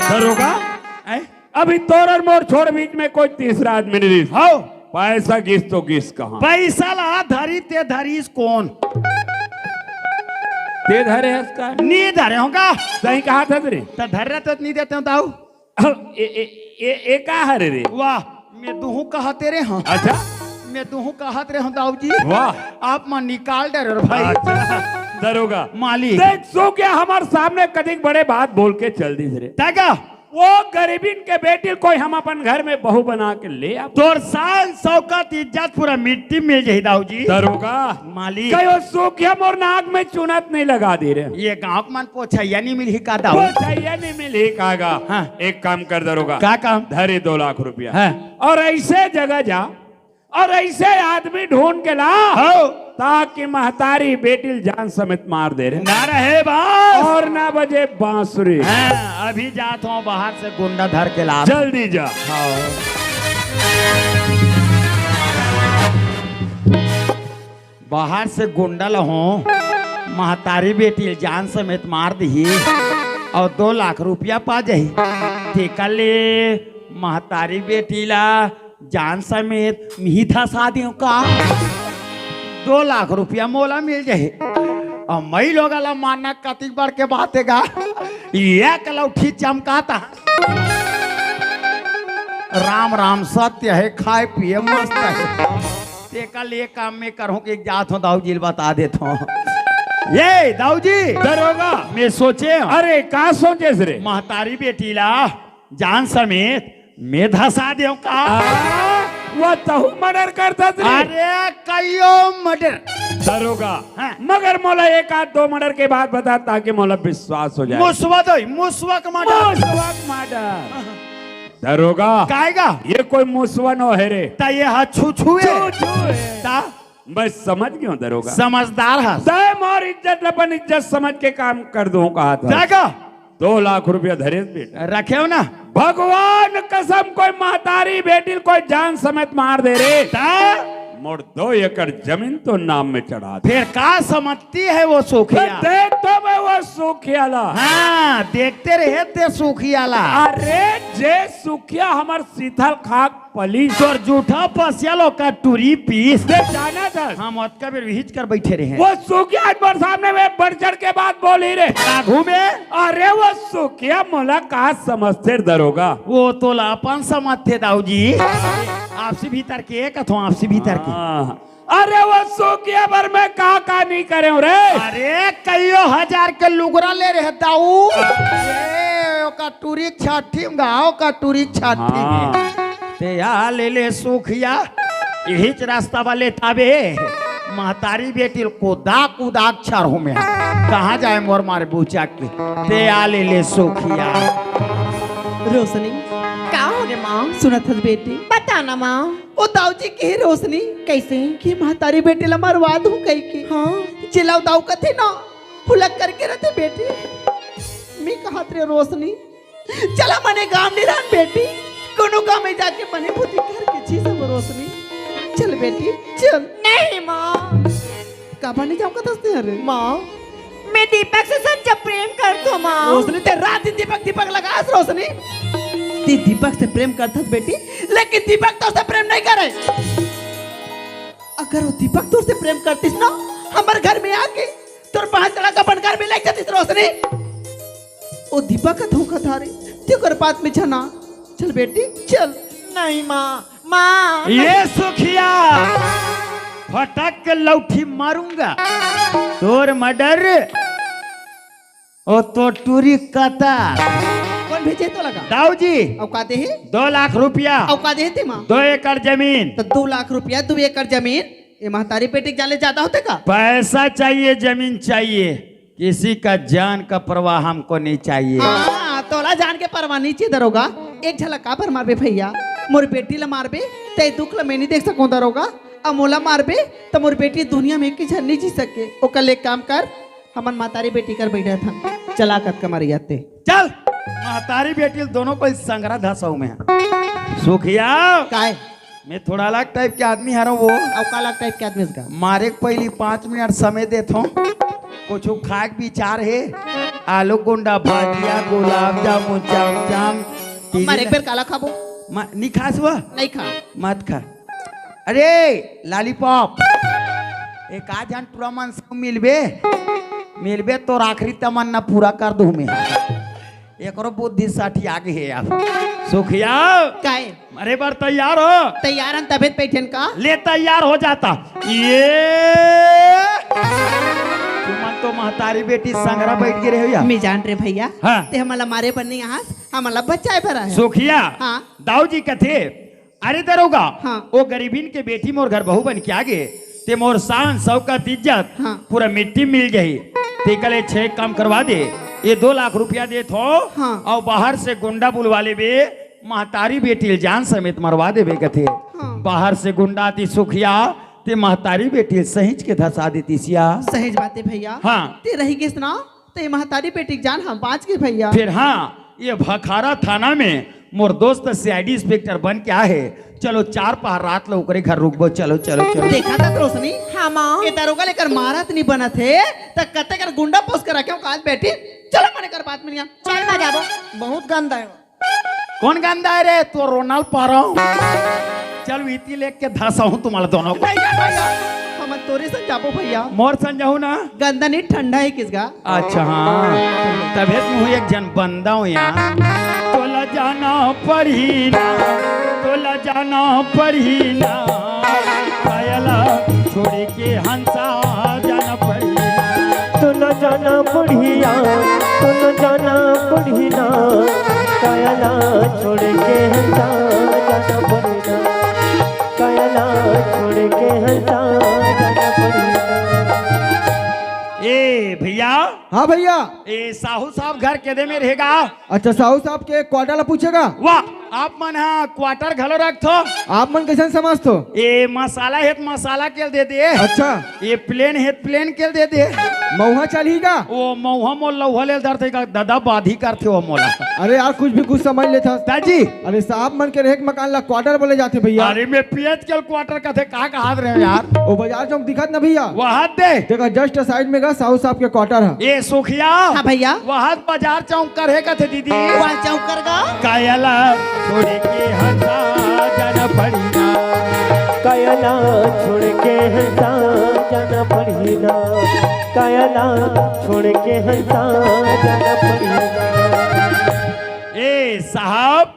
दरोगा, हैं? अभी तोर अउ मोर छोड़ बीच में कोई तीसरा आदमी नहीं दिस। हव। पइसा गिस तो गिस कहाँ? पइसा ला धरी ते धरिस कोन? ते धरे हस का? नी धरे हों का? सही कहत हस रे। त धरे तो नी देते हों दाऊ। ए, ए, ए, ए का हरे रे? वाह, मैं दुहूं कहत रेहेंव। अच्छा। मैं दुहूं कहत रेहेंव दाऊ जी। वाह। आप मन निकाल डरे रे भाई। अच्छा। दरोगा। मालिक। देख सुखिया हमर सामने कतिक बड़े बात बोल के चल दिस रे। त का? वो गरीबिन के बेटी ल कोई हम अपन घर में बहू बना के ले आ। तोर शान शौकत इज्जत पूरा मिट्टी मिल जाही दाऊ जी। दरोगा। मालिक। कई ओ सुखिया मोर नाक में चुनत नहीं लगा दे रे। ये गांव के मन पोछइया नहीं मिलही का दाऊ? पोछइया नहीं मिलही का गा? हाँ। एक काम कर दरोगा। का काम? धरे दो लाख रुपया। हाँ। और अइसे जगह जा और अइसे आदमी ढूंढ के ला, हाँ। ताकि महतारी बेटी ल जान समेत मार दे रे। ना रहे बास। और ना बजे बांसुरी। हाँ, अभी जात हों बाहर से गुंडा धर के ला। जल्दी जा। हाँ। बाहर से गुंडा ल हों, महतारी बेटी ल जान समेत मार दिही अउ दो लाख रुपया पा जाही। तेकर ले महतारी बेटी ला जान समेत मिही धसा देंव का? दो लाख रुपया मोला मिल जाही। अउ मई लोगा ला मानना कतिक बड़ के बात हे गा। एक लौठी चमकात हे। राम राम सत्य हे, खाए पिए मस्त हे। तेकर ले काम मैं करहूं कि जात हों दाऊ जी ल बता देत हों। ए दाऊ जी। दरोगा। मैं सोचेंव। अरे का सोचेस रे? महतारी बेटी ला जान समेत मैं धसा देंव का? आ, वो तहू murder करथस रे। अरे कइयो murder। दरोगा। हाँ। मगर मोला एक आध दो murder के बात बता ताकि मोला विश्वास हो जाए। मुसवा दोई, मुसवा के murder। मुसवा के murder। दरोगा। काय गा? ये कोई मुसवा नो हे रे। त ये हा छुछुए। छुछुए। त मैं समझ गयो हूँ दरोगा। समझदार हस। तय मोर इज्जत ल अपन इज्जत समझ के काम कर दूँ कहा था। जागा। दो लाख रुपया धरे बेटा। रखे हो ना? भगवान कसम, कोई महतारी बेटी ल कोई जान समेत मार दे रे। ता? मोर दो एकड़ जमीन तो नाम में चढ़ा दे। फिर का समझती है वो सुखिया? देख तो मैं वो सुखिया ला। हाँ, देखते रहे ते सुखिया ला। अरे जे सुखिया हमर शीतल खाक पलीस। तोर जूठा पसिया ल ओकर टूरी पीस। ते जाना था। हम ओतका बेर विहिच कर बैठे रहे। वो सुखिया आज मोर सामने में बढ़ चढ़ के बात बोली रे। आघू में? अरे वो सुखिया मोला का समझते रे दरोगा? वो तोला अपन समझते दाऊ जी। आपसी भीतर के कथो, आपसी भीतर के। हाँ। अरे वो सुखिया बर मैं का का नहीं करे हूँ रे। अरे कईयो हजार के लुगरा ले रहे दाऊ। ए, ओकर टूरी छठी में गाओ का टूरी छठी में। हाँ। ते या ले ले सुखिया, यहीच रास्ता वाले ताबे। महतारी बेटी ल कुदा कुदा अक्षर हो में। कहाँ जाए मोर मारे बूचा के। ते या ले ले सुखिया। रोशनी। का हो गे माँ? सुनत हस बेटी? बता ना माँ। ओ दाऊ जी के रोशनी। कैसे? कि महतारी बेटी ला मरवा दूँ कही के। हाँ। जेला दाऊ कथे ना, हुलक करके रहते बेटी। मी कहत रे रोशनी, चला मने गाँव निरान बेटी, कोनो गाँव में जाके मने भूती घर के चीज हो रोशनी। चल बेटी, चल। नहीं माँ। काबर नहीं जाऊँ कथस ते अरे? माँ, मैं दीपक से सच्चा प्रेम करत हूँ माँ। रोशनी ते रात दिन दीपक दीपक लगास रोशनी। ते दीपक से प्रेम करथस बेटी, लेकिन दीपक तोर से प्रेम नहीं करे। अगर वो दीपक तोर से प्रेम करतिस ना, हमर घर में आके तोर पाँच लड़का बनकर भी ले जातिस रोशनी। ओ दीपक का धोखा धारे, ते ओकर बात में झना। चल बेटी, चल। नहीं माँ, माँ। ये सुखिया, फटक के लौठी मारूंगा। तोर मर्डर, ओ तो टूरी कता। कौन भेजे तो लगा? दाऊ जी। अउ का देही? दो लाख रुपया। अउ का देही ते माँ? दो एकड़ जमीन। तो दो लाख रुपया, दो एकड़ जमीन, ये महतारी बेटी के जाले ज्यादा होते का? पैसा चाहिए, जमीन चाहिए, किसी का जान का परवाह हमको नहीं चाहिए। हाँ, तोला जान के परवाह नहीं चाहिए दरोगा। एक झलक काबर मारबे भैया, मोर बेटी ला मारबे, ते दुख ला मैं नहीं देख सकूं दरोगा। अब मोला मारबे, तो मोर बेटी दुनिया में एक झन नहीं जी सके। ओकर ले काम कर, हमन महतारी बेटी कर बैठे थन, चला कतका मारी आते। चल, महतारी बेटी दोनों को इस संगरा धसाऊ में। सुखिया। काय? मैं थोड़ा अलग टाइप के आदमी हरव वो। अउ का अलग टाइप के आदमी इसका? मारे के पहली पाँच मिनट समय देत हूँ। कुछ खाए के विचार है? आलू गुंडा, भाजिया, गुलाब जामुन, चमचम। मारे एक बेर काला खाबो? म-, नहीं खास वो? नहीं खा। मत खा। अरे, लॉलीपॉप। एक आध झन टूरा मन से मिलबे, मिलबे तोर आखिरी तमन्ना पूरा कर दूँ मैं। एकरो बुद्धि सठिया गे हे अब। सुखिया। काय? मरे बर तैयार हो? तैयार हन तबे त बैठेन का? ले तैयार हो जाता। ये तुमन तो महतारी बेटी संगरा बैठ गे रहे हो या? मैं जान रे भैया। हाँ। ते हमला मारे बर नहीं आहस, हमला बचाए बर आहे। सुखिया। हाँ। दाऊ जी कथे, अरे दरोगा, हाँ। वो गरीबिन के बेटी मोर घर बहू बन के आ गे, ते मोर शान, शौकत, इज्जत हाँ। पूरा मिट्टी मिल जाही। ते कले छे काम करवा दे, ये दो लाख रुपया देत हो, हाँ। अउ बाहर से गुंडा बुलवा लेबे, महतारी बेटी ल जान समेत मरवा देबे कथे। हाँ। बाहर से गुंडा आतिस सुखिया, ते महतारी बेटी ल सहिंच के धसा देतिस या। सहिंच बात हे भैया। हाँ। ते रही गेस ना, ते महतारी बेटी के जान हम बाँच गे भैया। फिर हाँ, ये भखारा थाना में मोर दोस्त सीआईडी इंस्पेक्टर बन के आहे। चलो चार पहर रात ला ओकरे घर रुकबो। चलो, चलो, चलो। देखा था रोशनी? हाँ, माँ। ये दरोगा ल एकर मारत नहीं बनत हे, त कते कर गुंडा पोस के रखे हो काज बेटी। चलो मने कर बात मिल गया। चल ना जाबो। बहुत गंदा है। कौन गंदा है रे? तो रोनाल्ड पारो। चल वीती लेके धसाऊं तुम्हारे दोनों को। नहीं, नहीं, नहीं, हम तोरे संग जाबो भैया। मोर संग जाहू ना? गंदा नहीं, ठंडा है किसका? अच्छा हाँ, तभे तो मुँह एक जन बंदा हूँ यहाँ। तोला जाना पड़ी ना, तोला जाना पड़ी ना, कायला छोड़ के हंसा जाना पड़ी ना। तोला जाना पड़ी ना, तोला जाना पड़ी ना, कायला छोड़ के हंसा जाना पड़ी ना, कायला छोड़ के हंसा जाना पड़ी ना। ए, ए भैया। हाँ भैया। ए साहू साहब घर के दे में रहेगा। अच्छा, साहू साहब के क्वार्टर ला पूछेगा? वाह, आप मन हा क्वार्टर घलो रखथो? आप मन कइसन समझथो? ए मसाला हे त मसाला के दे दे। अच्छा। ए प्लेन हे त प्लेन के दे दे। मऊहा चलही का? ओ मऊहा मोर लऊहा ले धरथे का, ददा बाधी करथे ओ मोला। अरे यार, कुछ भी कुछ समझ लेथस। दाजी। अरे साहब मन के रहेक मकान ला क्वार्टर बोले जाथे भैया। अरे मैं पियत के क्वार्टर कथे, का कहात रहे यार? ओ बाजार चौक दिखत ना भैया? वहां दे। देखा, just side में गा साहू साहब के क्वार्टर है। ए सुखिया। हाँ भैया। वहां बाजार चौक कर हे कथे दीदी। वहाँ चौक कर गा। कायला छोड़ के हंसा जाना पड़ी ना। कायला छोड़ के हंसा जाना पड़ी ना। कायला छोड़ के हंसा जाना पड़ी ना। ए साहब,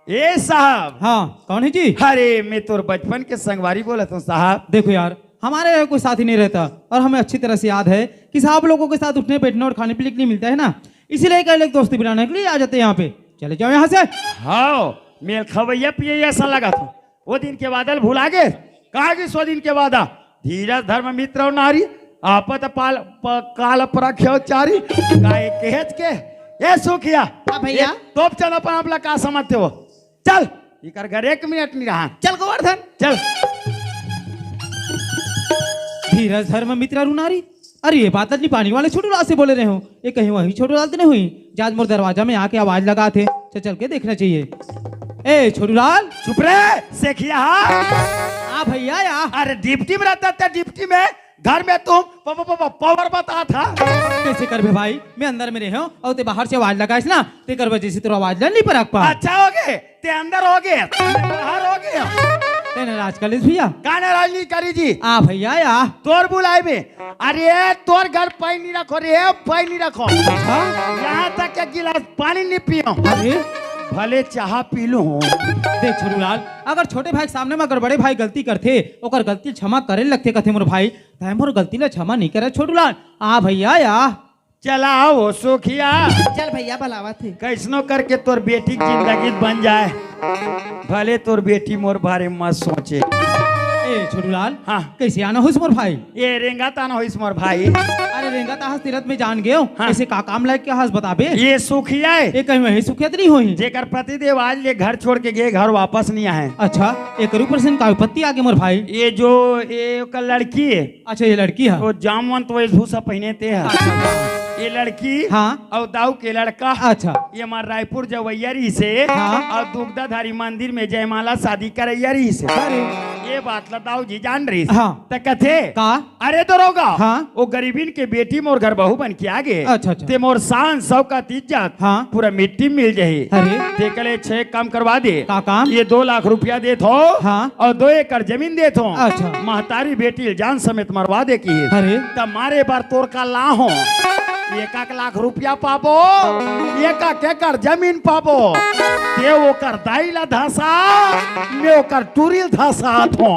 ए साहब। हाँ, कौन है जी? अरे, मैं तोर बचपन के संगवारी बोलत हूँ साहब। देखो यार, हमारे यहाँ कोई साथी नहीं रहता और हमें अच्छी तरह से याद है कि साहब लोगों के साथ उठने बैठने और खाने पीने के लिए मिलता है ना, इसीलिए कल एक दोस्ती बनाने के लिए आ जाते हैं यहाँ पे। चले जाओ यहाँ से। हाँ, मेल खवैया पिए ऐसा लगा था। वो दिन के बादल भुला गे? कहाँ गिस वो दिन के वादा? धीरज धर्म मित्र और नारी, आपत पाल, प-, काल परख्यो चारी। काहे कहेच के? ए सुखिया। हाँ भैया। ए, तोप चल अपन आप ला का समझते हो? चल, इकर घर एक मिनट नहीं रहा। चल गोवर्धन। चल। धीरज धर्म मित्र और नारी, अरे ये बादल जी पानी वाले छोटू लाल से बोले रहे हो, ये कहीं वही छोटू लाल तो नहीं हुई? जे आज मोर दरवाजा में आके आवाज लगाथे, चल चल के देखना चाहिए। ए छोटू लाल। चुप रे, सेखिया। हाँ भैया या। अरे डिप्टी में रहता था, डिप्टी में, घर में तुम प-, प-, प-, प-, पावर बताथा। कैसे करबे भाई, मैं अंदर में रहे हूँ और ते बाहर से आवाज लगाइस ना, तेकर वजह से तोर आवाज ला नहीं परख पा। अच्छा हो गए, ते अंदर हो गए, बाहर हो गए। ते नाराज कर लिस भैया। का नाराज नहीं करी जी? आ भैया या। तोर बुलाए बे। अरे तोर घर पानी नहीं रखो रे, पानी नहीं रखो। हाँ? यहाँ तक एक गिलास पानी नहीं पियो। अरे? भले चाह पी लूं। देख छोटू लाल, अगर छोटे भाई के सामने में अगर बड़े भाई गलती करथे, ओकर गलती क्षमा करे लगथे कथे मोर भाई, तै मोर गलती ला क्षमा नहीं करे छोटू लाल। आ भैया या। चला आओ सुखिया। चल भैया, बुलावत हे। कैसनो करके तोर बेटी के जिंदगी बन जाए, भले तोर बेटी मोर बारे में मत सोचे। ए छोटू लाल, हाँ। कैसे आना होइस मोर भाई? ये रेंगत आना होइस मोर भाई। अरे रेंगत आहस तीरथ में जान गयो। हाँ। ऐसे का काम लायक के आहस बताबे? ये सुखिया है। ये कहीं वही सुखिया तो नहीं होही? जेकर पतिदेव आज ले घर छोड़ के गए, घर वापस नहीं आए। अच्छा, एकर ऊपर से का विपत्ति आगे मोर भाई? ये जो ये ओकर लड़की है, अच्छा, ये लड़की है। वो जामवंत वेशभूषा पहने ते है। अच्छा। ये लड़की हाँ। और दाऊ के लड़का। अच्छा। ये हमार रायपुर जवैया रहिस हे। हाँ। और दुग्धाधारी मंदिर में जयमाला शादी करैया रहिस हे। अरे। ये बात ला दाऊ जी जान रहिस। हाँ। त कथे का? अरे दरोगा, हाँ। वो गरीबिन के बेटी मोर घर बहू बन के आ गे। अच्छा, अच्छा। ते मोर शान शौकत इज्जत हाँ। पूरा मिट्टी में मिल जाही। अरे। ते कले छह काम करवा दे। का काम? ये दो लाख रुपया देत हो हाँ। और दो एकड़ जमीन देत हो। अच्छा। महतारी बेटी ल जान समेत मरवा दे की। अरे। त मारे बर तोर का ला हो। एक एक लाख रुपया पाबो, एक एक एकड़ जमीन पाबो। ते ओकर दाई ला धसा, मैं ओकर टूरी ल धसात हो।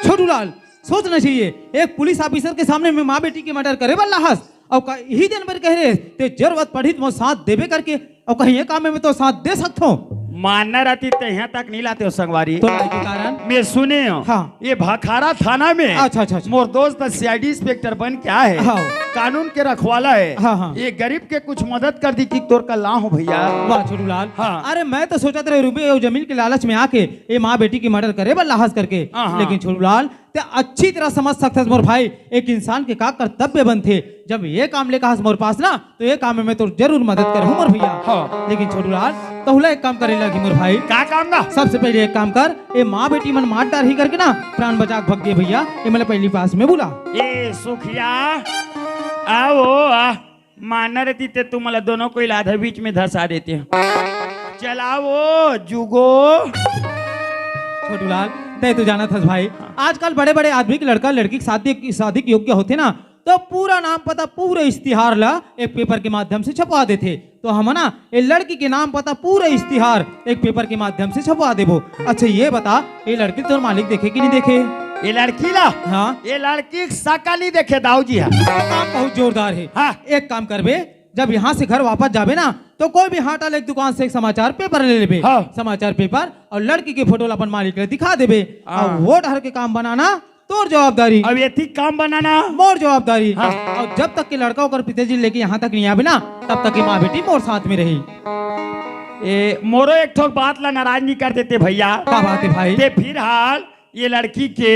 छोटू लाल, सोचना चाहिए, एक पुलिस ऑफिसर के सामने में माँ बेटी के मर्डर करे बर लाहस, अउ का इही दिन बर कह रहे, ते जरूरत पड़ही त मोर साथ देबे करके, अउ कहीं ये काम में तो साथ दे सकथो। मानना रहती ते यहाँ तक नहीं लाते हो संगवारी। तो लाए के कारण? मैं सुने हो, हाँ। ये भाखारा थाना में अच्छा, अच्छा, अच्छा। मोर दोस्त सीआईडी इंस्पेक्टर बन के आए है, हाँ। कानून के रखवाला है, हाँ, हाँ। ये गरीब के कुछ मदद कर दी कि तोर का ला हो भैया। वाह छोटू लाल। हाँ। अरे मैं तो सोचत रहे रुपये और जमीन के लालच में आके ये माँ बेटी की मर्डर करे बर लाहस करके, हाँ, हाँ। लेकिन छोटू लाल ते अच्छी तरह समझ सकथस मोर भाई, एक इंसान के का कर्तव्य बनथे। जब ये काम लेके आहस मोर पास ना, तो ये काम में मैं तो जरूर मदद करहूँ मोर भैया। हाँ। लेकिन छोटू लाल, तहुला एक काम करे लगी मोर भाई। का काम ना? सबसे पहले एक काम कर, ये माँ बेटी मन मार डारही करके ना प्राण बचा के भग गे भैया, ये मतलब पहली पास में बुला। ए सुखिया, आओ आ। माना रहती ते तुम मला दोनों को इलाधा बीच में धसा देते हो। चलाओ जुगो। छोटू लाल, तय तो जानत हस भाई, हाँ। आजकल बड़े-बड़े आदमी के लड़का लड़की के शादी, शादी के योग्य होथे ना, तो पूरा नाम पता, पूरा इश्तिहार ला एक पेपर के माध्यम से छपवा देथे। तो हम ना ये लड़की के नाम पता, पूरा इश्तिहार एक पेपर के माध्यम से छपवा देबो। अच्छा ये बता, ये लड़की तोर मालिक देखे कि नहीं देखे? ये लड़की ला? हाँ। ये लड़की सका नहीं देखे दाऊ जी। हाँ। काम बहुत जोरदार है। हाँ। एक काम करबे, जब यहाँ से घर वापस जाबे ना, तो कोई भी हाटा ले एक दुकान से एक समाचार पेपर ले लेबे। हाँ। समाचार पेपर और लड़की के फोटो ला अपन मालिक ले दिखा देबे। हाँ। और वो डहर के काम बनाना, तोर जवाबदारी। अब एती काम बनाना। मोर जवाबदारी। हाँ। अउ जब तक के लड़का ओकर पिताजी लेके यहाँ तक नहीं आबे ना, तब तक के माँ बेटी मोर साथ में रही। ए, मोरो एक ठोक बात ला नाराज नहीं कर देते भैया। का बात है भाई? ते फिर हाल ये लड़की के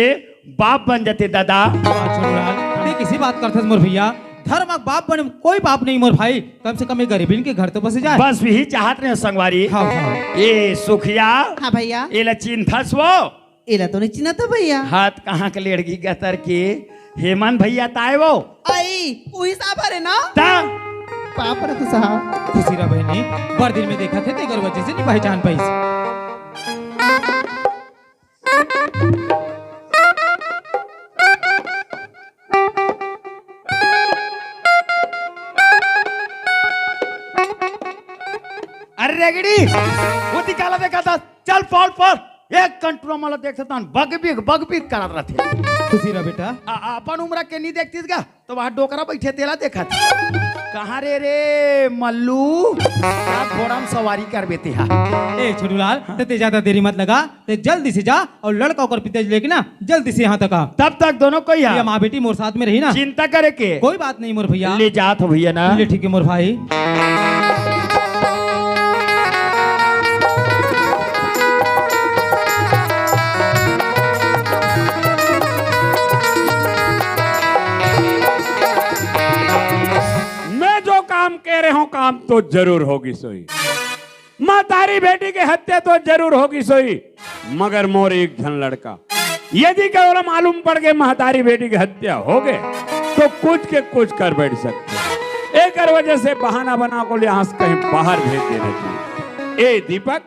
बाप बन जाते दादा। वाह छोटू लाल, ते किसी बात करथस मोर भैया? धर्म के बाप बने कोई पाप नहीं मोर भाई, कम से कम ये गरीबिन के घर तो बसे जाए। बस वही चाहत रहे संगवारी। हाँ, हाँ। ए सुखिया। हाँ भैया। एला चिन्हथस वो? एला तो नहीं चिन्हत भैया। हाथ कहाँ के लेड़गी गतर के? हेमंत भैया ताए वो? आई, उही साहब हरे ना? ता? बाप रे साहब। खुशी रह बहिनी, बड़ दिन में देखत हे, तेकर वजह से नहीं पहचान पाइस। अरे रेगड़ी, ओती काला देखत हस? चल पढ़ पढ़। एक कंटूरा मला देखत हन, बगबिग बगबिग करत रथे। खुशी रह बेटा। आ, आ, अपन उम्र के नहीं देखतीस गा, तो वहाँ डोकरा बैठे तेला देखत। कहाँ रे रे मल्लू, का घोड़ा में सवारी करबे तेहा? ए छोटू लाल, हाँ। ते, ते ज्यादा देरी मत लगा, ते जल्दी से जा और लड़का ओकर पिताजी लेके ना जल्दी से यहाँ तक आ। तब तक दोनों कोई ये आ। माँ बेटी मोर साथ में रही ना। चिंता करे के कोई बात नहीं मोर भैया। ले जात हो भैया ना। ले ठीक है मोर भाई। मैं जो काम कह रहे हूँ, काम तो जरूर होगी सोई। महतारी बेटी के हत्या तो जरूर होगी सोई, मगर मोर एक झन लड़का, यदि के ओला मालूम पड़ गए महतारी बेटी के हत्या हो गए, तो कुछ के कुछ कर बैठ सकते। एकर वजह से बहाना बना को यहाँ से कहीं बाहर भेज देना चाहिए। ए दीपक,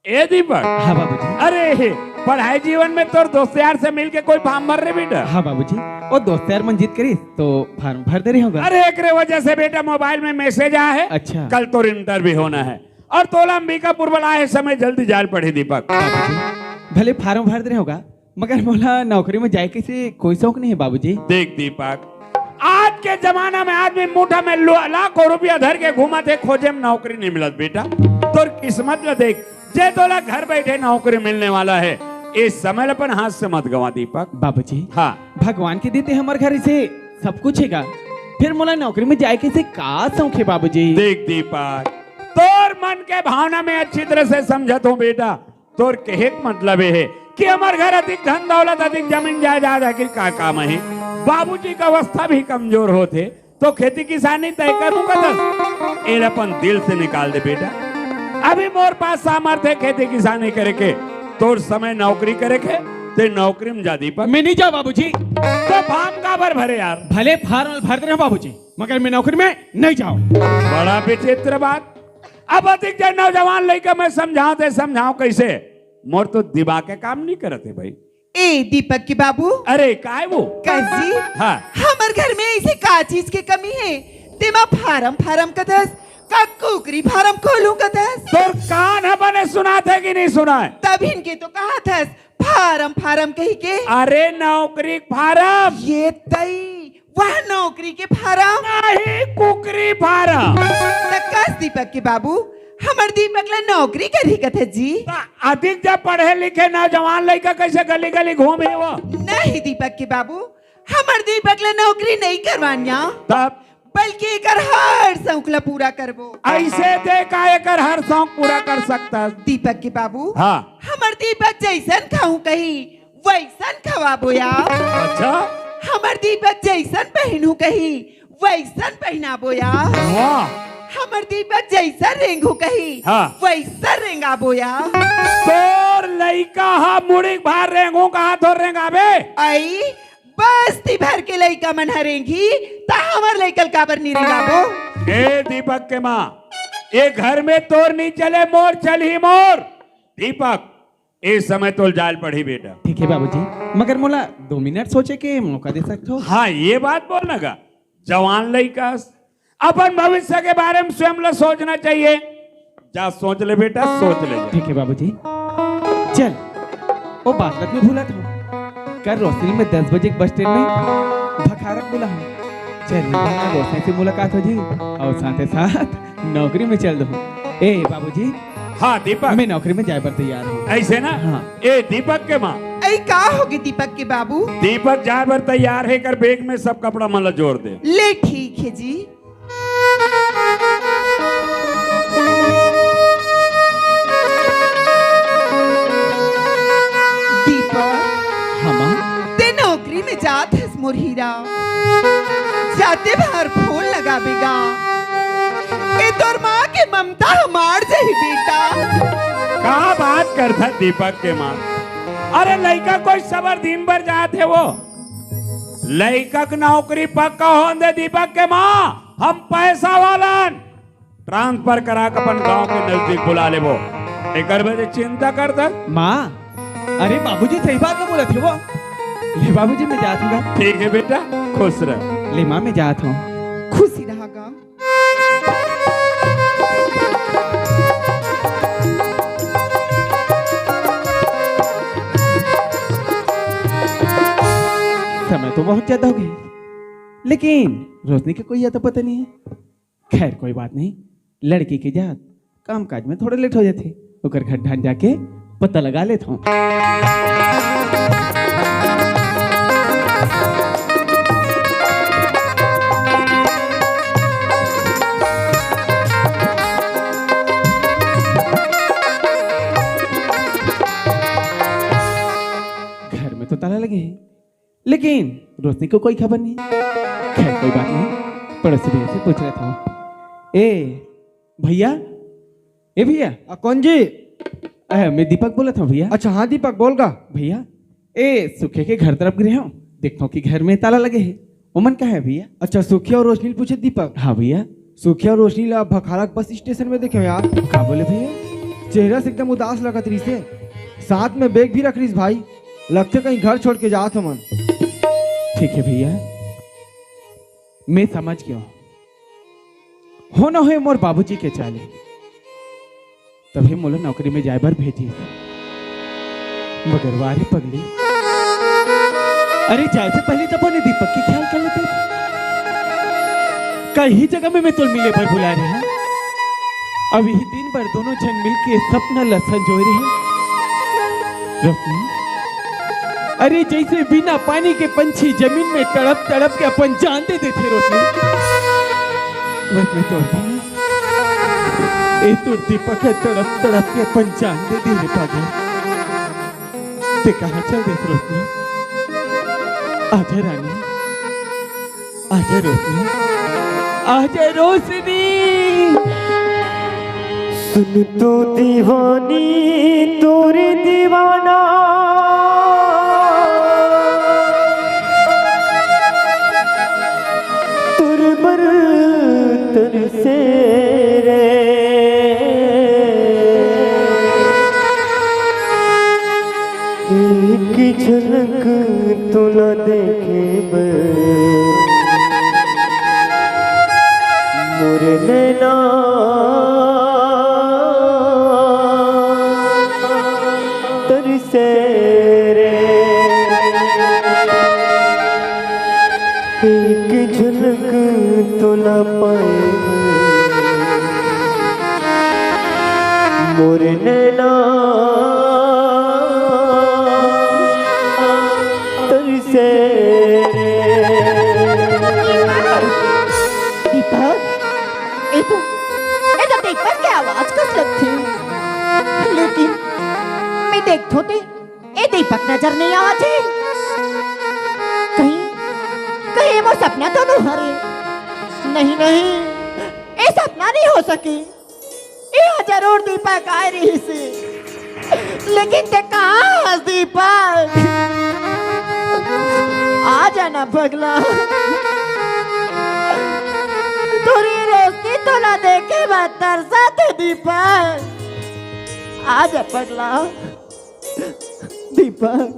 ए दीपक। हाँ बाबूजी। अरे, पढ़ाई जीवन में तोर दोस्त यार से मिलके कोई फार्म भर रे बेटा? हाँ बाबूजी, वो दोस्त यार मन जिद करिस तो फार्म भर दे रहे होगा। अरे, एकरे वजह से बेटा मोबाइल में मैसेज आया है। अच्छा। कल तोर इंटरव्यू होना है और तोला अंबिकापुर बुलाए हे, समय जल्दी जाए पड़ही दीपक। बाबूजी, भले फार्म भर दे रहे होगा, मगर मोला नौकरी में जाए के से कोई शौक नहीं है बाबूजी। देख दीपक, आज के जमाना में आदमी मुठा में लो-, लाखों रुपया धर के घूमत हे, खोजे में नौकरी नहीं मिलत बेटा। तोर किस्मत ला देख, जे तोला घर बैठे नौकरी मिलने वाला है, इस समय ला अपन हाथ से मत गवा दीपक। बाबूजी, हाँ। भगवान के देते हमर घर इसे सब कुछ हेगा, फिर मोला नौकरी में जाए के से का शौक है बाबूजी? देख दीपक, तोर मन के भावना में अच्छी तरह से समझत हूँ बेटा। तोर कहे के मतलब ये है कि हमर घर अधिक धन दौलत, अधिक जमीन जायदाद है कि का काम है? बाबूजी का अवस्था भी कमजोर होते, तो खेती किसानी तय करूं कतस? एला अपन दिल से निकाल दे बेटा। अभी मोर पास सामर्थ्य है खेती किसानी करे के, तोर समय नौकरी करे के, ते नौकरी में जा दीपक। मैं नहीं जाऊं बाबूजी। तो फार्म काबर भरे यार? भले फार्म भर दे रहे हो बाबूजी, मगर मैं नौकरी में नहीं जाऊं। बड़ा विचित्र बात। अब अधिक जन नौजवान लइका मैं समझाओ ते समझाओ कैसे? मोर तो दिमाग के काम नहीं करत है भाई। ए दीपक के बाबू। अरे काय वो? कस जी? हाँ। हमर घर में ऐसे का चीज के कमी है? तेमा फार्म फार्म कथस, का कुकरी फार्म खोलूं कथस? तोर कान ह बने सुनात है कि नहीं सुनाए? तब इनके तो कहा थस फार्म फार्म कही के। अरे नौकरी फार्म। ये तई, वह नौकरी के फार्म। नहीं, कुकरी फार्म। त कस दीपक के बाबू, हमर दीपक ला नौकरी करही कथे जी। त अधिक जब पढ़े लिखे नौजवान लइका कैसे गली गली घूमे वो? नहीं दीपक के बाबू, हमर दीपक ला नौकरी नहीं करवानिया। तब? बल्कि एकर हर शौक ला पूरा करबो। ऐसे ते का एकर हर शौक पूरा कर सकता? दीपक के बाबू, हाँ। हमर दीपक जैसन खाऊं कही, वैसन खवाबो या। अच्छा। हमर दीपक जैसन पहनू कही, वैसन पहनाबो या। वाह। हमर दीपक जैसन रेंगू कही, हाँ। वैसन रेंगाबो या। तोर लइका हा मुड़ी भार रेंगू कहा तो रेंगाबे? आई, बस्ती भर के लइका मन ह रेंगी, त हमर लइका ल काबर नी रेंगाबो? ए दीपक के माँ, ये घर में तोर नहीं चले, मोर चलही मोर। दीपक, ए समय तोल जाल पड़ही बेटा। ठीक है बाबूजी, मगर मोला दो मिनट सोचे के मौका दे सकत हो? हाँ, ये बात बोलना का, जवान लइका, अपन भविष्य के बारे में स्वयं ला सोचना चाहिए। जा सोच ले बेटा, सोच ले। ठीक है बाबूजी। चल, ओ बात लत में भूलत हूँ। कल रोशनी में दस बजे के बस स्टैंड में भखारक बुला हूँ। चल, एक बार रोशनी से मुलाकात हो जी और साथ ही साथ नौकरी में चल दूँ। ए बाबूजी। हाँ दीपक। मैं नौकरी में जाए पर तैयार हूँ। ऐसे ना? हाँ। ए दीपक के माँ, अरे, का होगे दीपक के बाबू? दीपक जाए बर तैयार हे, एकर बैग में सब कपड़ा मन ला जोर दे। ले, ठीक हे जी। दीपक, हाँ माँ। ते नौकरी में जात हस मोर हीरा, जाते बार फोन लगाबे गा। ए तोर माँ के ममता ह मार जाही बेटा। का बात करथा दीपक के माँ? अरे लइका कोई सबर दिन भर जात हे वो। लइका के नौकरी पक्का होन दे दीपक के माँ, हम पैसा वालन ट्रांसफर करा के अपन गांव के नजदीक बुला लेबो। एकर वजह चिंता करता। माँ, अरे बाबूजी सही बात ल बोलत हे वो। ले बाबूजी, मैं जात हूँ गा। ठीक हे बेटा, खुश रह। ले माँ, मैं जात हूँ। खुशी रहा गा। समय तो बहुत ज्यादा होगे, लेकिन रोशनी के कोई अता पता नहीं हे। खैर, कोई बात नहीं, लड़की के जात काम काज में थोड़ा लेट हो जाथे, ओकर घर ढांढ जाके पता लगा लेत हूँ। घर में तो ताला लगे हे, लेकिन रोशनी को कोई खबर नहीं। खैर, कोई बात नहीं, पड़ोसी भैया से पूछ लेता हूँ। ए भैया, ए भैया। आ, कौन जी? अ, मैं दीपक बोलत हूँ भैया। अच्छा हाँ दीपक, बोल गा। भैया, ए सुखिया के घर तरफ गिरे हूँ, देखता हूँ कि घर में ताला लगे हे। ओमन कहाँ हे भैया? अच्छा, सुखिया और रोशनी ल पूछे दीपक। हाँ भैया। सुखिया और रोशनी ला भखारा के बस स्टेशन में देखे हूँ यार। का बोले भैया? चेहरा से एकदम उदास लगत रहिस हे, साथ में बैग भी रख रहिस भाई। लगथे कहीं घर छोड़ के जात हमन। ठीक हे भैया, मैं समझ गया हूँ। हो न होय मोर बाबूजी के चाले, तभे मोला नौकरी में जाए बर भेजिस। मगर वा रे पगली, अरे जाए से पहले तो अपने दीपक के ख्याल कर लेते। कल ही जगह में मैं तोल मिले बर बुला रहे हैं। अब यही दिन भर दोनों झन मिलके सपना ला संजोए रहे। रोशनी, अरे जैसे बिना पानी के पंछी जमीन में तड़प तड़प के अपन जान दे देथे रोशनी, वैसे तोर बिना ए तोर दीपक ह तड़प तड़प के अपन जान दे दे रे पागल। ते कहाँ चल देस रोशनी? आजा रानी, आजा रोशनी, आजा रोशनी। सुन तो दीवानी तोरे दीवाना, तुर बर तरसे रे। एक झलक तोला देखे बर मोर नैना तरसे रे। एक झलक तोला पाए मोर नैना तरसे रे। दीपक, ए तो, ए तो दीपक के आवाज कस लगथे। लेकिन मैं देखथों ते ए दीपक नजर नहीं आवत हे। कहीं, कहीं ए मोर सपना तो नो हरे? नहीं, नहीं, ए सपना नहीं हो सके। ए जरूर दीपक आए रहिस हे। लेकिन ते कहाँ हस दीपक? आ जाना पगला। तोरी रोशनी तोला देखे बर तरसत हे दीपक। आ जा पगला। दीपक,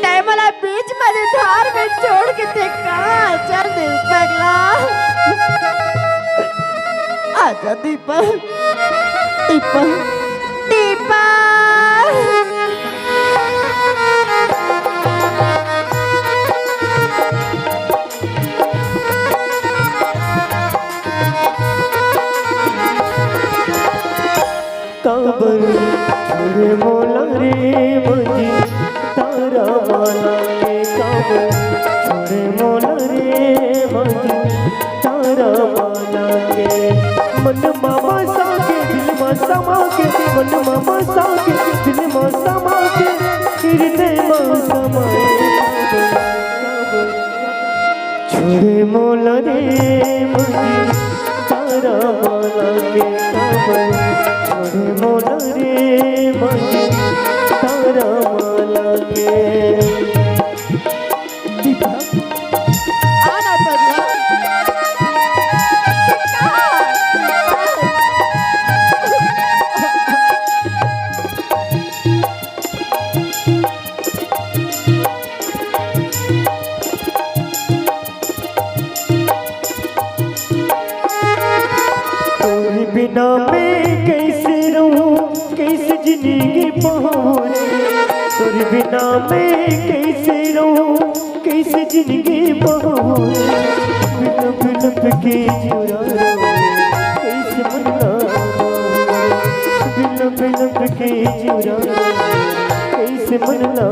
तै मोला बीच मझधार में छोड़ के ते कहाँ चल दे पगला? आजा दीपक, दीपक, दीपक। काबर छोड़े मोला रे मंजी, माला के काबर छोड़े मोला रे मझी तारा माला के। मन मा बसा के, दिल मा समा के, मन मा बसा के, दिल मा समा के, हृदय मा समाए काबर, काबर छोड़े मोला रे मझी तारा माला के काबर, छोड़े मोला रे मझी तारा माला के। दीपक, आ ना पगला। तोर बिना मैं कैसे रहूं, कैसे जिंदगी पहुंचे। तोर बिना मैं कैसे रहूं, कैसे जिंदगी पहुंचे। बिलप बिलप के जिउरा रोए, कैसे मरना। बिलप बिलप के जिउरा रोए, कैसे मरना।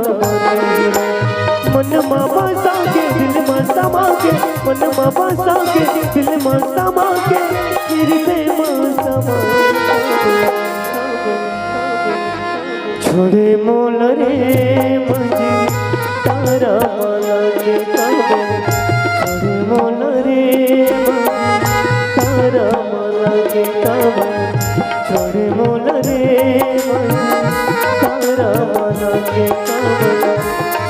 मन मा बसा के, दिल मा समा के, मन मा बसा के, दिल मा समा के, हृदय मा समा के। छोड़े मोला रे मझी तारा माला के काबर, छोड़े मोला रे मझी तारा माला के काबर, छोड़े मोला रे मझी तारा माला के काबर,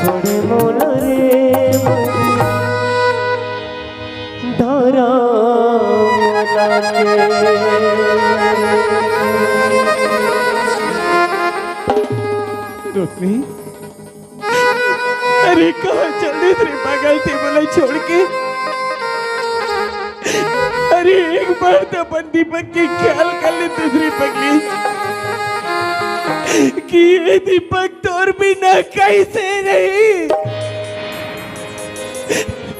छोड़े मोला रे मझी तारा माला के। रोशनी, अरे कहाँ चल दे रे पागल, ते मोला छोड़ के? अरे एक बार तो अपन दीपक के ख्याल कर ले दूसरी पगली, कि ये दीपक तोर बिना कैसे रही।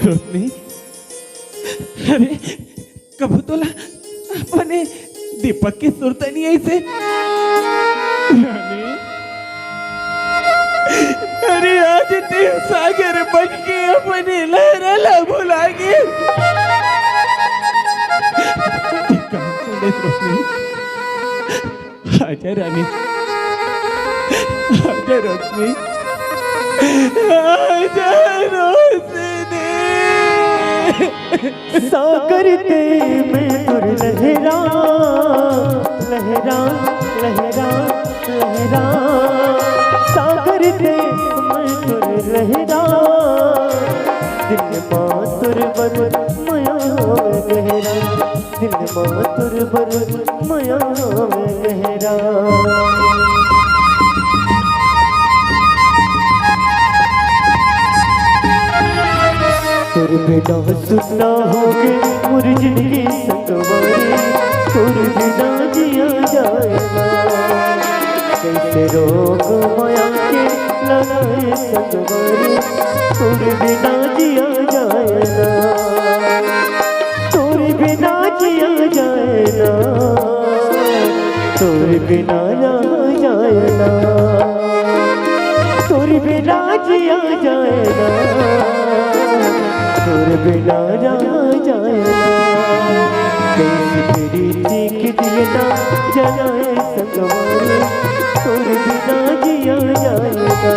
रोशनी, अरे कभू तोला अपने दीपक के सुरता नहीं आई से? रानी, अरे आज ते सागर बन के अपने लहरा ला भुला गे। कहाँ चले रोशनी? आजा रानी, आजा रोशनी, आजा रोशनी। सागर ते मैं तोर लहरा, लहरा, लहरा, लहरा। सागर ते मैं तोर लहरा, दिल मा तोर बर मया गहरा। दिल मा तोर बर मया गहरा। तोर बिना सुन्ना होगे मोर जिंदगी संगवारी, तोर बिना जिया जाए ना। कैसे रोग मया के लगाए संगवारी, तोर बिना जिया जाए ना। तोर बिना जिया जाए ना, तोर बिना रहा जाए ना, तोर बिना जिया जाए ना, तोर बिना रहा जाए ना। कैसे प्रीति के दिया ना जलाए संगवारी, तोर बिना जिया जाए ना।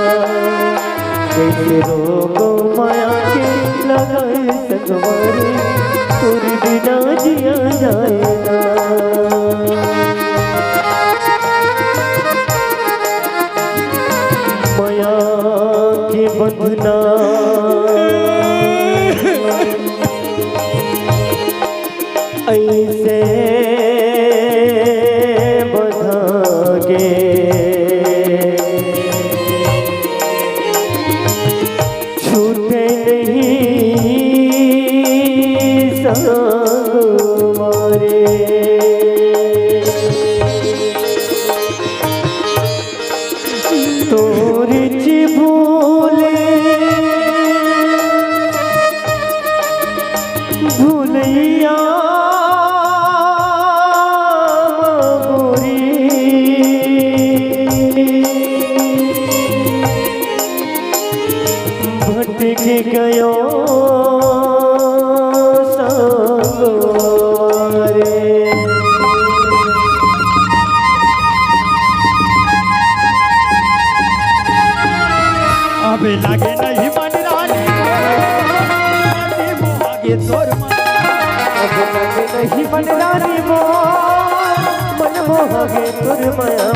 कैसे रोग मया के लगाए संगवारी, तोर बिना जिया जाए ना। मया के बंधना ऐसे बंधा गे, छूटे नहीं संगवारी। तोर चिबोले भुलैया मोरी। गयो संगोरे। अब लागे नहीं मन रानी मोहन, मन मोहगे तोर मन। अब लागे नहीं मन रानी मोहन, मन मोहगे तोर मया।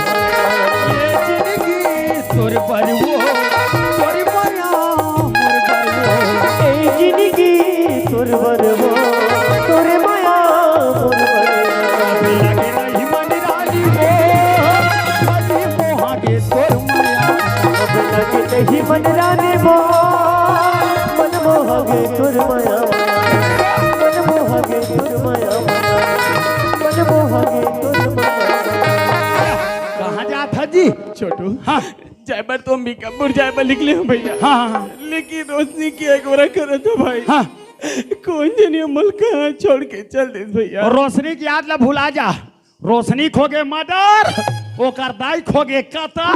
ये जिंदगी तोर बरवो, तोर मया मोर बरवो। ए जिंदगी तोर बरवो, तोर मया मोर बरवो। अब लागे नहीं मन रानी मोहन, मन मोहगे तोर मया। अब लागे नहीं मन रानी मोहन, मन मोहगे तोर मया। मन मोहगे तोर मया। मन मोहगे तोर मया। कहाँ जात ह जी? छोटू। हाँ। जाए बर तो अंबिकापुर जाए बर निकले हूँ भैया। हाँ, हाँ, हाँ। लेकिन रोशनी के अगोरा करत हो भाई। हाँ। कोन जनी मोला कहाँ छोड़ के चल देस भैया। और रोशनी के याद ला भुला जा। रोशनी के होगे मर्डर, ओकर दाई के होगे कतल।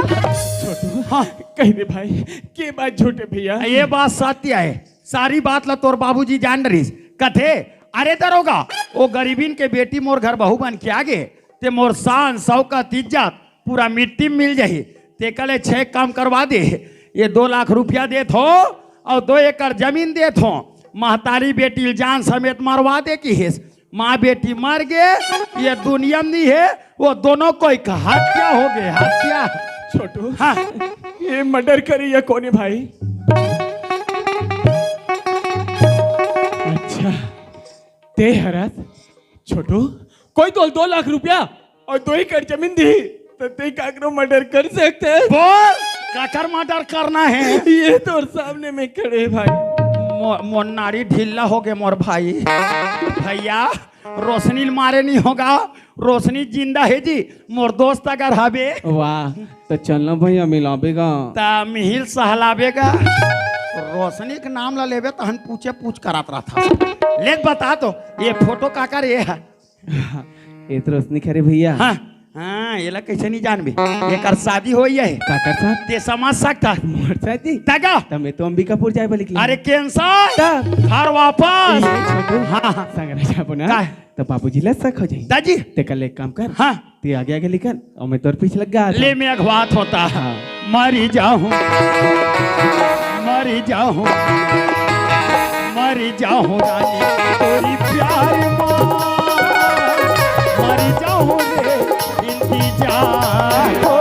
छोटू, हाँ। कहि दे भाई, के बात झूठ हे भैया? ये बात सत्य हे। सारी बात ला तोर बाबूजी जान डरिस। कथे, "अरे दरोगा, वो गरीबिन के बेटी मोर घर बहू बन के आगे, ते मोर शान, शौकत, इज्जत पूरा मिट्टी में मिल जाही। तेकर ले छह काम करवा दे, ये दो लाख रुपया देत हो और दो एकड़ जमीन देत हो। महतारी बेटी ल जान समेत मरवा दे," किहिस। माँ बेटी मर गे, ये दुनिया में नहीं हे, वो दोनों कोई का हत्या होगे, हत्या। छोटू, हाँ। ये मर्डर करी या कोने भाई? अच्छा, ते हरत छोटू, कोई तो दो लाख रुपया और दो एकड़ जमीन दी, तो ते काकरो मर्डर कर सकते हैं। बोल, काकर मर्डर करना हे? ये तोर सामने में खड़े भाई। मो-, मोर नाड़ी ढीला होगे मोर भाई। भैया, रोशनी ल मारे नहीं होगा, रोशनी जिंदा हे जी, मोर दोस्त अगर हबे। वाह, तो चलना भैया मिलाबे गा। त मिहिल सहलाबे गा। रोशनी के नाम ला लेबे तहन पूछे पूछ करात रहत हस। ले बता तो, ये फोटो काकर हे? ये तो रोशनी खरे भैया। हाँ, हाँ, एला कैसे नहीं जानबे? एकर शादी होई हे। काकर साथ? ते समझ सकता। मोर शादी? तगा। त मैं तो अंबिकापुर जाए बर निकली। अरे cancel। त? घर वापस। ये छोटू। हाँ, हाँ। संग रह जाबो ना। का? त बाबूजी ला शक हो जाही। दाजी। तेकर ले एक काम कर। हाँ। ते आगे आगे निकल और मैं तोर पीछे लग गा। ले मैं अगवात होता। हाँ। मरी जाहूँ, मरी जाहूँ, मरी जाहूँ रानी तोरी प्यार मा। मरी जाहूँ रे इंतजार। हो,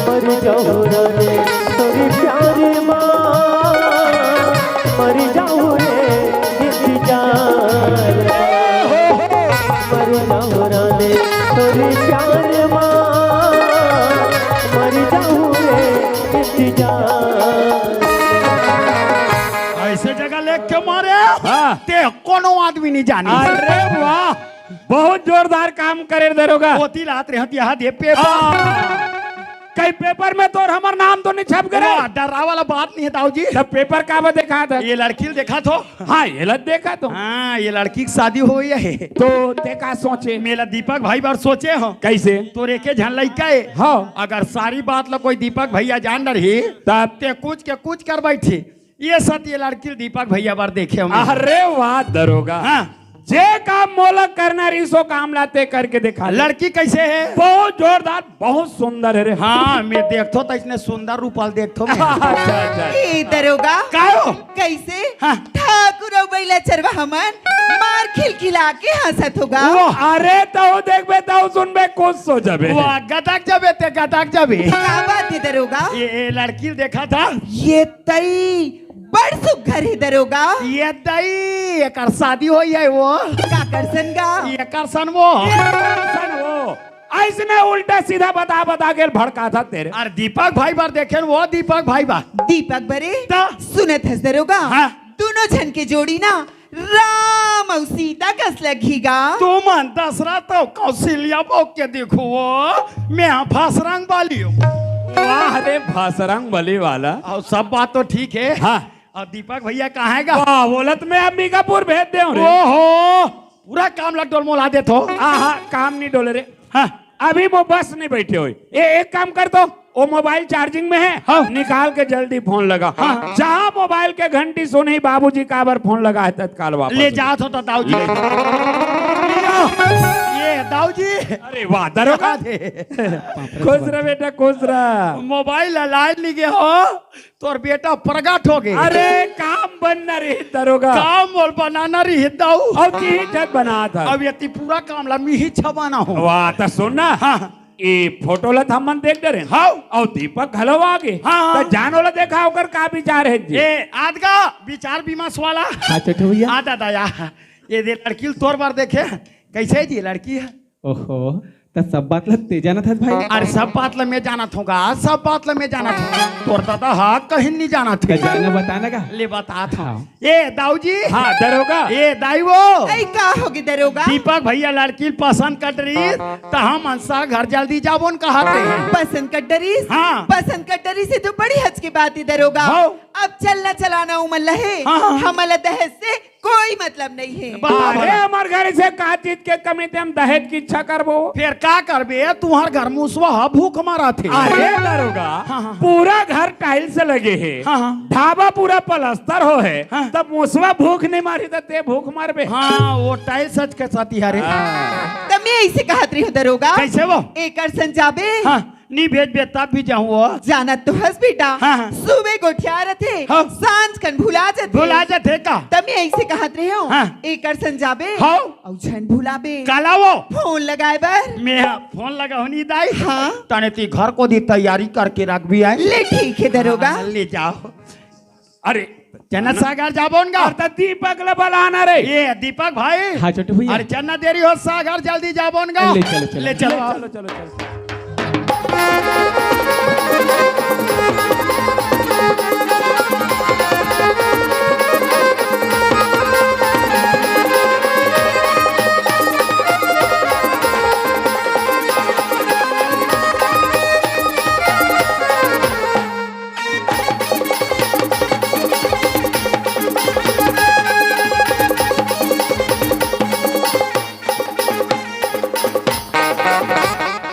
मरी जाहूँ रानी तोरी प्यार मा। मरी जाहूँ रे इंतजार। मर जाहूँ रानी तोरी प्यार मा, मर जाहूँ रे इंतजार। ऐसे जगह लेके मारे, हाँ। ते कोनो आदमी नहीं जानी। अरे वाह, बहुत जोरदार काम करे दरोगा। ओती रात रहत यहाँ दे पेपर। हाँ। कहीं पेपर में तोर हमर नाम तो नहीं छप गे रे? वाह, डरा वाला बात नहीं हे दाऊ जी। तब पेपर का बा देखा था? ये लड़की ल देखा थो। हाँ, ये लड़ देखा तो। हाँ, ये लड़की की शादी होई हे। तो ते का सोचे? मैं ला दीपक भाई बर सोचे हो। कैसे? तोर एके झन लइका हे। हाँ। अगर सारी बात ला कोई दीपक भैया जान डरही, तब? ते कुछ के कुछ कर बैठी। ये सत ये लड़की ल दीपक भैया बर देखे होंगे। अरे वाह दरोगा। हाँ। जे काम मोला करना रहिस, वो काम ला ते करके देखा दे। लड़की कैसे हे? बहुत जोरदार, बहुत सुंदर हे रे। हाँ, मैं देखथो त इसने सुंदर रूप ल देखथो मैं। अच्छा, अच्छा। ए दरोगा, का हो? कैसे? हाँ। ठाकुर अउ बइला चरवाहा मन मार खिलखिला के हंसत होगा। वाह। अरे तहू देखबे, तहू सुनबे, खुश हो जाबे। वाह, गदक जाबे ते, गदक जाबे। का बात हे दरोगा? ये, ये लड़की ल देखा था? ये तई बड़ सुग्घर हे दरोगा। ये दई, एकर शादी होई हे वो। काकर सन गा? एकर सन वो। एकर सन वो। अइसने उल्टा सीधा बता बता के भड़काथस ते रे। अरे दीपक भाई बर देखे न वो, दीपक भाई बर। दीपक बरे? त? सुनत हस दरोगा? हाँ। दूनों झन के जोड़ी ना राम अउ सीता कस लगही गा। तुमन दशरथ अउ कौशल्या बो के देखो वो, मैं भसरंग वाली हूँ। वाह रे भसरंग बली वाला। अउ सब बात तो ठीक हे। हाँ। अउ दीपक भैया कहाँ हे गा? वाह, बोलत मैं अंबिकापुर भेज दे हूँ रे। ओहो, पूरा काम ला डोलमोला देथो। आहा, काम नहीं डोले रे। हाँ। अभी वो बस नहीं बैठे होई। ए, एक काम कर तो, वो मोबाइल चार्जिंग में है, हाँ। निकाल के जल्दी फोन लगा। हाँ। जहाँ मोबाइल के घंटी सुनी, बाबूजी काबर फोन लगा है, तत्काल वापस ले ले। जात हो तो दाऊ जी। ले। ये दाऊ जी। अरे वाह, दरोगा। अरे। खुश रह बेटा, खुश रह। मोबाइल ला लाइन लिगे हो, तोर बेटा प्रगट हो गए। अरे काम बनना रही दरोगा। काम बोल बनाना रही दाऊ। अब की छत बना था। अब यति पूरा काम ला मी ही छबाना हूँ। वाह, तो सुन ना। हाँ। ए फोटो ला त हमन देख डरे। हाँ। अउ दीपक घलो आ गे। हाँ, हाँ। त जानो ला देखा ओकर का विचार है जी। ए, आदगा विचार विमर्श वाला। हाँ, छोटू भैया। आ दादा या, ये दे लड़की ल तोर बार देखे, कैसे है जी लड़की है? ओहो, त सब बात ला ते जानत हस भाई? अरे सब बात ला मैं जानत हूँ गा, सब बात ला मैं जानत हूँ। तोर दादा हा कहीं नहीं जानत त है। जाना बताना का? ले बतात हूँ। हाँ। ए दाऊ जी। हाँ, दरोगा। ए दाई वो। ऐ का होगे दरोगा? दीपक भैया लड़की ल पसंद कर रही, त हम अंसार घर जल्दी जाबो न कहत रहे। पसंद कर डरिस? हाँ। पसंद कर डरिस, ये तो बड़ी हच के बात है दरोगा। हाँ। अब चलना चलाना उमन लहे, हाँ, हाँ। हमला दहेज से कोई मतलब नहीं है। बाप रे, रे। हमार घर से का चीज के कमी ते हम दहेज की इच्छा करबो? फिर का करबे? तुम्हार घर मुसवा ह भूख मारा थे। अरे दरोगा, हाँ, हाँ। पूरा घर टाइल्स लगे है। हाँ, हाँ। ढाबा पूरा प्लास्टर हो है, हाँ। तब मुसवा भूख नहीं मारी त ते भूख मारबे। हाँ, वो टाइल्स सच के साथी हरे। हाँ। त मैं ऐसे कहत रही हूँ दरोगा। कैसे वो? एकर संग जाबे। हाँ, नहीं भेजबे तब भी जाऊँ वो। जानत तो हस बेटा, हाँ, हाँ। सुबह गोठिया रथे, हाँ। सांझ कन भुला जथे। भुला जथे का? त मैं ऐसे कहत रही हूँ, हाँ। एकर संग जाबे। हाँ। अउ झन भुलाबे। काला वो? फोन लगाए बर। मैं फोन लगाहूं नहीं दाई। हाँ। तने ती घर कोती तैयारी करके रख भी आए। ले ठीक है दरोगा। हाँ, ले जाओ। अरे चन्ना सागर जाबोन गा। अरे त दीपक ले बलाना रे। ये दीपक भाई। हाँ, छोटू भैया। अरे चन्ना देरी हो सागर जल्दी जाबोन गा। ले चलो, चलो। ले चलो। ले चलो, चलो, चलो।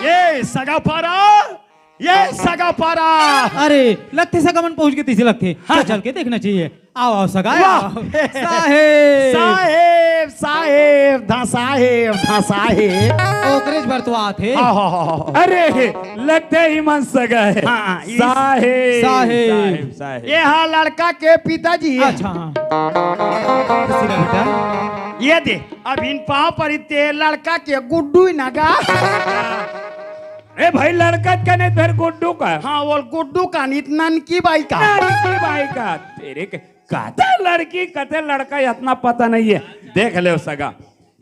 ये सगा पारा, ये सगा पारा। अरे, लगथे सगा मन पहुंच के तइसे लगथे। हाँ। तो चल के देखना चाहिए। आओ, आओ, सगा, वाह। आओ। साहेब। साहेब, साहेब, धा साहेब, धा साहेब। ओकरेच बर तो आत हे। हाँ, हाँ, हाँ, हाँ। अरे, लगथे ही मन सगा है। हाँ, इस साहेब, साहेब। साहेब, साहेब। ये हा लड़का के पिताजी है। अच्छा, हाँ। सीधा बेटा। ये दे, अब इन पाँव पर इते लड़का के गुड्डू ही नगा। ए भाई, लड़का के नहीं, फिर गुड्डू का। हाँ, वो गुड्डू का, नहीं, ननकी बाई का। ननकी बाई का। तेरे के, कते लड़की, कते लड़का, इतना पता नहीं है। देख ले सगा,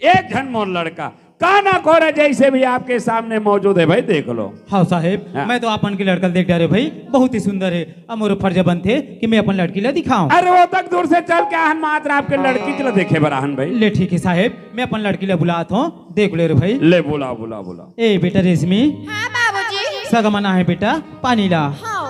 एक झन मोर लड़का, काना कोरा जैसे भी आपके सामने मौजूद है भाई, देख लो। हाँ साहेब, हाँ। मैं तो अपन के लड़का देख डारे भाई, बहुत ही सुंदर है। अब मोर फर्ज बनथे कि मैं अपन लड़की ला दिखाऊं। अरे वो तक दूर से चल के आहन मात्र आपके लड़की ला देखे बर आहन भाई। ले ठीक है साहेब, मैं अपन लड़की ला बुलात हूँ, देख ले रे भाई। ले बुला, बुला, बुला। ए बेटा रेशमी। हाँ बाबूजी। सगा मन आहे बेटा, पानी ला। हाँ।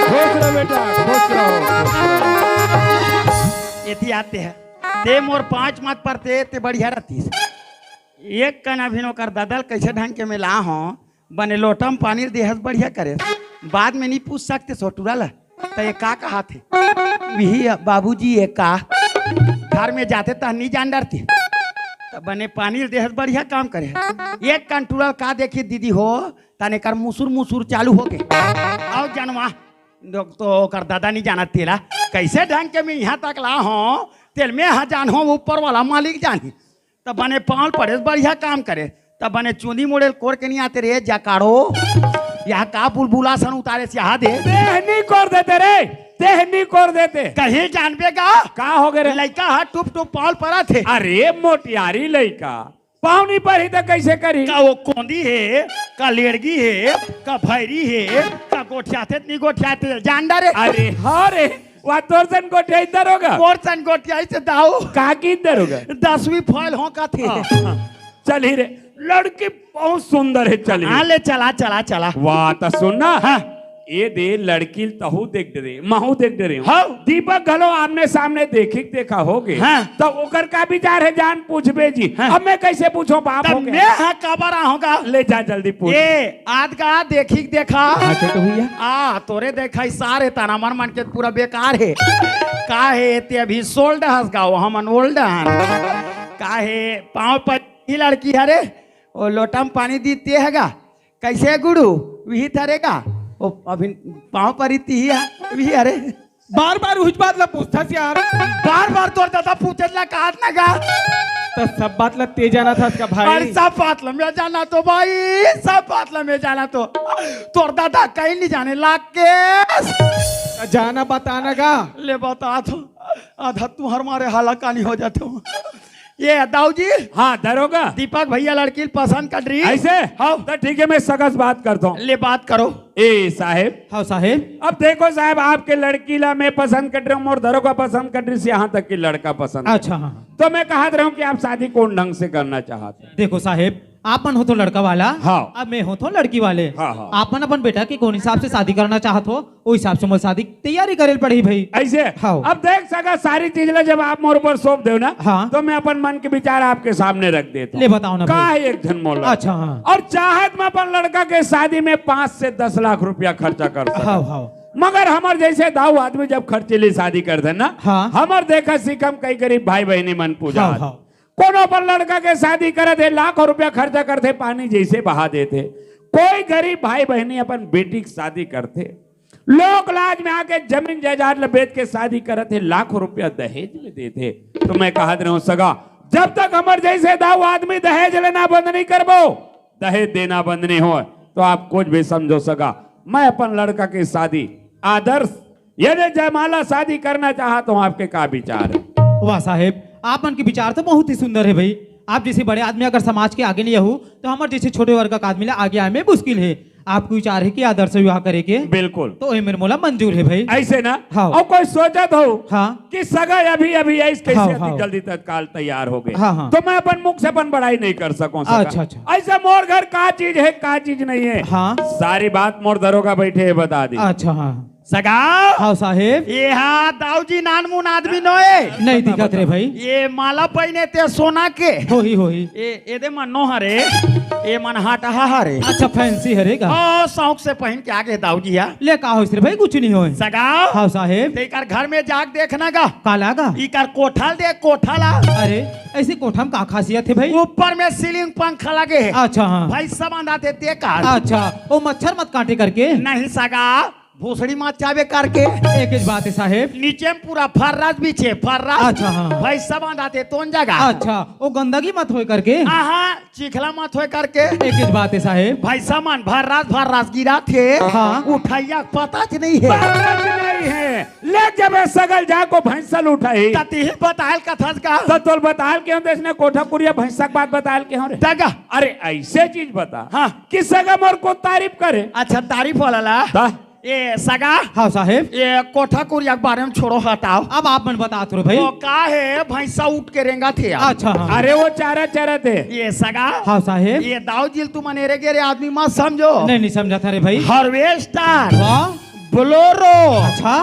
खुश रह बेटा, खुश रहो, खुश रहो। एती आते हैं। ते मोर पाँच मत परते, ते बढ़िया रहतीस। एक कन अभिन ओकर ददल कैसे ढंग के मिला हो, बने लोटा म पानी देहस बढ़िया करे। बाद में नहीं पूछ सकते सोटुरा ला, त ये का कहा थे? विही बाबूजी ये का? घर में जाते त नहीं जान डरती। त बने पानी देहस बढ़िया काम करे। एक कन टुरा ल का देखी दीदी हो, तने कर मुसुर मुसुर चालू हो गए। आओ जनवा, तो ओकर दादा नहीं जानत तेला। कैसे ढंग के मैं यहाँ तक ला हो, तेल में हाँ जान हो, ऊपर वाला मालिक जानी। त बने पाँव पड़े, बढ़िया काम करे। त बने चुंदी मुड़ेल कोर के नहीं आते रे, जकाड़ो। यहाँ का बुलबुला सन उतारे से यहाँ दे। देहनी कोर देते रे, देहनी कोर देते। कहीं जानबे का? का हो गए रे? लइका हा टुप टुप पाँव पड़ा थे। अरे मोटियारी लइका, पाँव नहीं पड़ी त कैसे करी? का वो कोंदी है, का लेड़गी है, का भैरी है, का गोठियाते नहीं गोठियाते, जान डारे। अरे हाँ रे, वा तोर सन गोठियाई दरोगा। मोर सन गोठियाई से दाऊ। का की दरोगा? दसवीं फेल हो का थे। हाँ, हाँ। चल ही रे, लड़की बहुत सुंदर है, चल ही। हाँ, ले चला, चला, चला। वाह, त सुन ना। हाँ। ए दे लड़की ल तहू देख डरे, महू देख डरे हूँ। हाँ। दीपक घलो आमने सामने देखी के देखा हो गे। हाँ। त ओकर का विचार हे जान पूछबे जी। हाँ। अब मैं कइसे पूछों बाप तब हो के? मैं हा काबर आहूँ गा? ले जा जल्दी पूछ। ए, आद का देखी के देखा। हाँ, छोटू भैया। आ, तोरे देखा ही सारे तना मन मन के पूरा बेकार हे। का हे, ते अभी sold हस गा, हमन old हन। का हे, पाँव पर ही लड़की हरे, ओ लोटा म पानी दी ते हगा। कइसे गुड़ू? विहित हरे का? ओ, अभी पाँव परी तिही है, विही हरे। बार बार उहिच बात ला पूछथस यार। बार बार तोर दादा पूछत ला कहत ना गा। त सब बात ला ते जानत हस का भाई? अरे सब बात ला मैं जानथों भाई, सब बात ला मैं जानथों। तोर दादा कहीं नहीं जाने लाग के। त जाना बताना गा। ले बता तो। आधा तुहर मारे हालाकानी हो जाते हो। ये दाऊ जी। हाँ, दरोगा। दीपक भैया लड़की ल पसंद कर रही। अइसे? हाँ। त ठीक हे, मैं सगा से बात करथों। ले बात करो। ए साहेब। हाँ साहेब। अब देखो साहेब, आपके लड़की ला मैं पसंद कर रहा हूँ, मोर दरोगा पसंद कर रही, यहाँ तक कि लड़का पसंद। अच्छा, हाँ, हाँ। तो मैं कहत रहा हूँ कि आप शादी कौन ढंग से करना चाहते हैं? देखो साहेब, आप मन होथो लड़का वाला, हाँ। अब मैं होथों लड़की वाले। हाँ, हाँ। आप मन अपन बेटा के कौन हिसाब से शादी करना चाहत हो, ओ हिसाब से मोर शादी के तैयारी करे ल पड़ही भाई। अइसे? हाँ। अब देख सगा, सारी चीज ला जब आप मोर ऊपर सौंप देव ना, हाँ। तो मैं अपन मन के विचार आपके सामने रख देथों। ले बताओ ना का भाई। हे एक झन मोला। अच्छा, हाँ। अउ चाहे त मैं अपन लड़का के शादी में पाँच से दस लाख रुपया खर्चा कर सकत। हाँ, हाँ। मगर हमर जइसे दाऊ आदमी जब खर्चीली शादी करथे ना, हाँ। हमर देखा सीखम कई गरीब भाई बहिनी मन पूजा हाँ, हाँ। कोनो अपन लड़का के शादी करत हे, लाखों रुपया खर्चा करथे, पानी जइसे बहा देथे। कोई गरीब भाई बहिनी अपन बेटी के शादी करथे, लोक लाज में आके जमीन जायदाद ल बेच के शादी करत हे, लाखों रुपया दहेज में देथे। तो मैं कहत रहा हूँ सगा, जब तक हमर जइसे दाऊ आदमी दहेज लेना बंद नहीं करबो, दहेज देना बंद नहीं हो, तो आप कुछ भी समझो सगा। मैं अपन लड़का के शादी आदर्श यदि जयमाला शादी करना चाहत हो, आपके का विचार हे? वाह साहेब, आप मन के विचार तो बहुत ही सुंदर हे भाई। आप जइसे बड़े आदमी अगर समाज के आगे नहीं आहू, तो हमर जइसे छोटे वर्ग का आदमी ला आगे आए में मुश्किल हे। आपके विचार हे कि आदर्श विवाह करे के? बिल्कुल। तो ए मेर मोला मंजूर हे भाई। अइसे ना? हाँ। अउ कोई सोचत हो हाँ। कि सगा अभी, अभी आइस, कइसे हाँ, अति हाँ। जल्दी तत्काल तैयार हो गे? हाँ, हाँ। तो मैं अपन मुख से अपन बड़ाई नहीं कर सकूं सगा। अच्छा, अच्छा। अइसे मोर घर का चीज हे, का चीज नहीं हे? हाँ। सारी बात मोर दरोगा बैठे हे बता दी। अच्छा, हाँ। सगा। हाँ साहेब। ये हा दाऊ जी नानमुन आदमी नोहे। नहीं दिखत रे भाई। ये माला पहिने ते सोना के। होही, होही। ये, ये दे मनो हरे। ये मन हाट हा हरे। अच्छा, fancy हरे गा। ओ, शौक से पहिन के आगे दाऊ जी हा। ले का होइस रे भाई, कुछ नहीं होय। सगा। हाँ साहेब। ते एकर घर में जाके देखना गा। काला गा? इकर कोठा ल दे, कोठा ला। अरे, अइसे कोठा में का खासियत हे भाई? ऊपर में ceiling पंखा लगे हे। अच्छा, हाँ। भैंसा बांधा थे ते का। अच्छा, ओ मच्छर मत काटे करके? नहीं सगा। भोसड़ी मात चाबे करके। एक ही बात हे साहेब। नीचे में पूरा फर्रास बिछे, फर्रास। अच्छा, हाँ। भैंसा बांधा थे तोन जगह। अच्छा, ओ गंदगी मत होय करके। आहा, चिखला मत होय करके। एक ही बात हे साहेब। भैंसा मन फर्रास, फर्रास गिरा थे। हाँ। उठैया के पता च नहीं हे। पता च नहीं हे। ले जबे सगा ल जाको भैंसा ल उठाही। त तिही बतायल कथस का। त तोल बतायल के हम देश ने कोठा कुरिया भैंसा के बात बतायल के हम रे। दगा। अरे अइसे चीज बता। हाँ। कि सगा मोर को तारीफ करे। अच्छा, तारीफ वाला ला। त? ए सगा। हाँ साहेब। ये कोठा कुरिया के बारे में छोड़ो, हटाओ। अब आप मन बतात रहो भाई। वो का हे, भैंसा उठ के रेंगत हे यार। अच्छा, हाँ। अरे वो चारा चरत हे। ये सगा। हाँ साहेब। ये दाऊ जी ल तुमन एरे गेरे आदमी मत समझो। नहीं, नहीं समझा था रे भाई। Harvester। वाह। Bolero। अच्छा।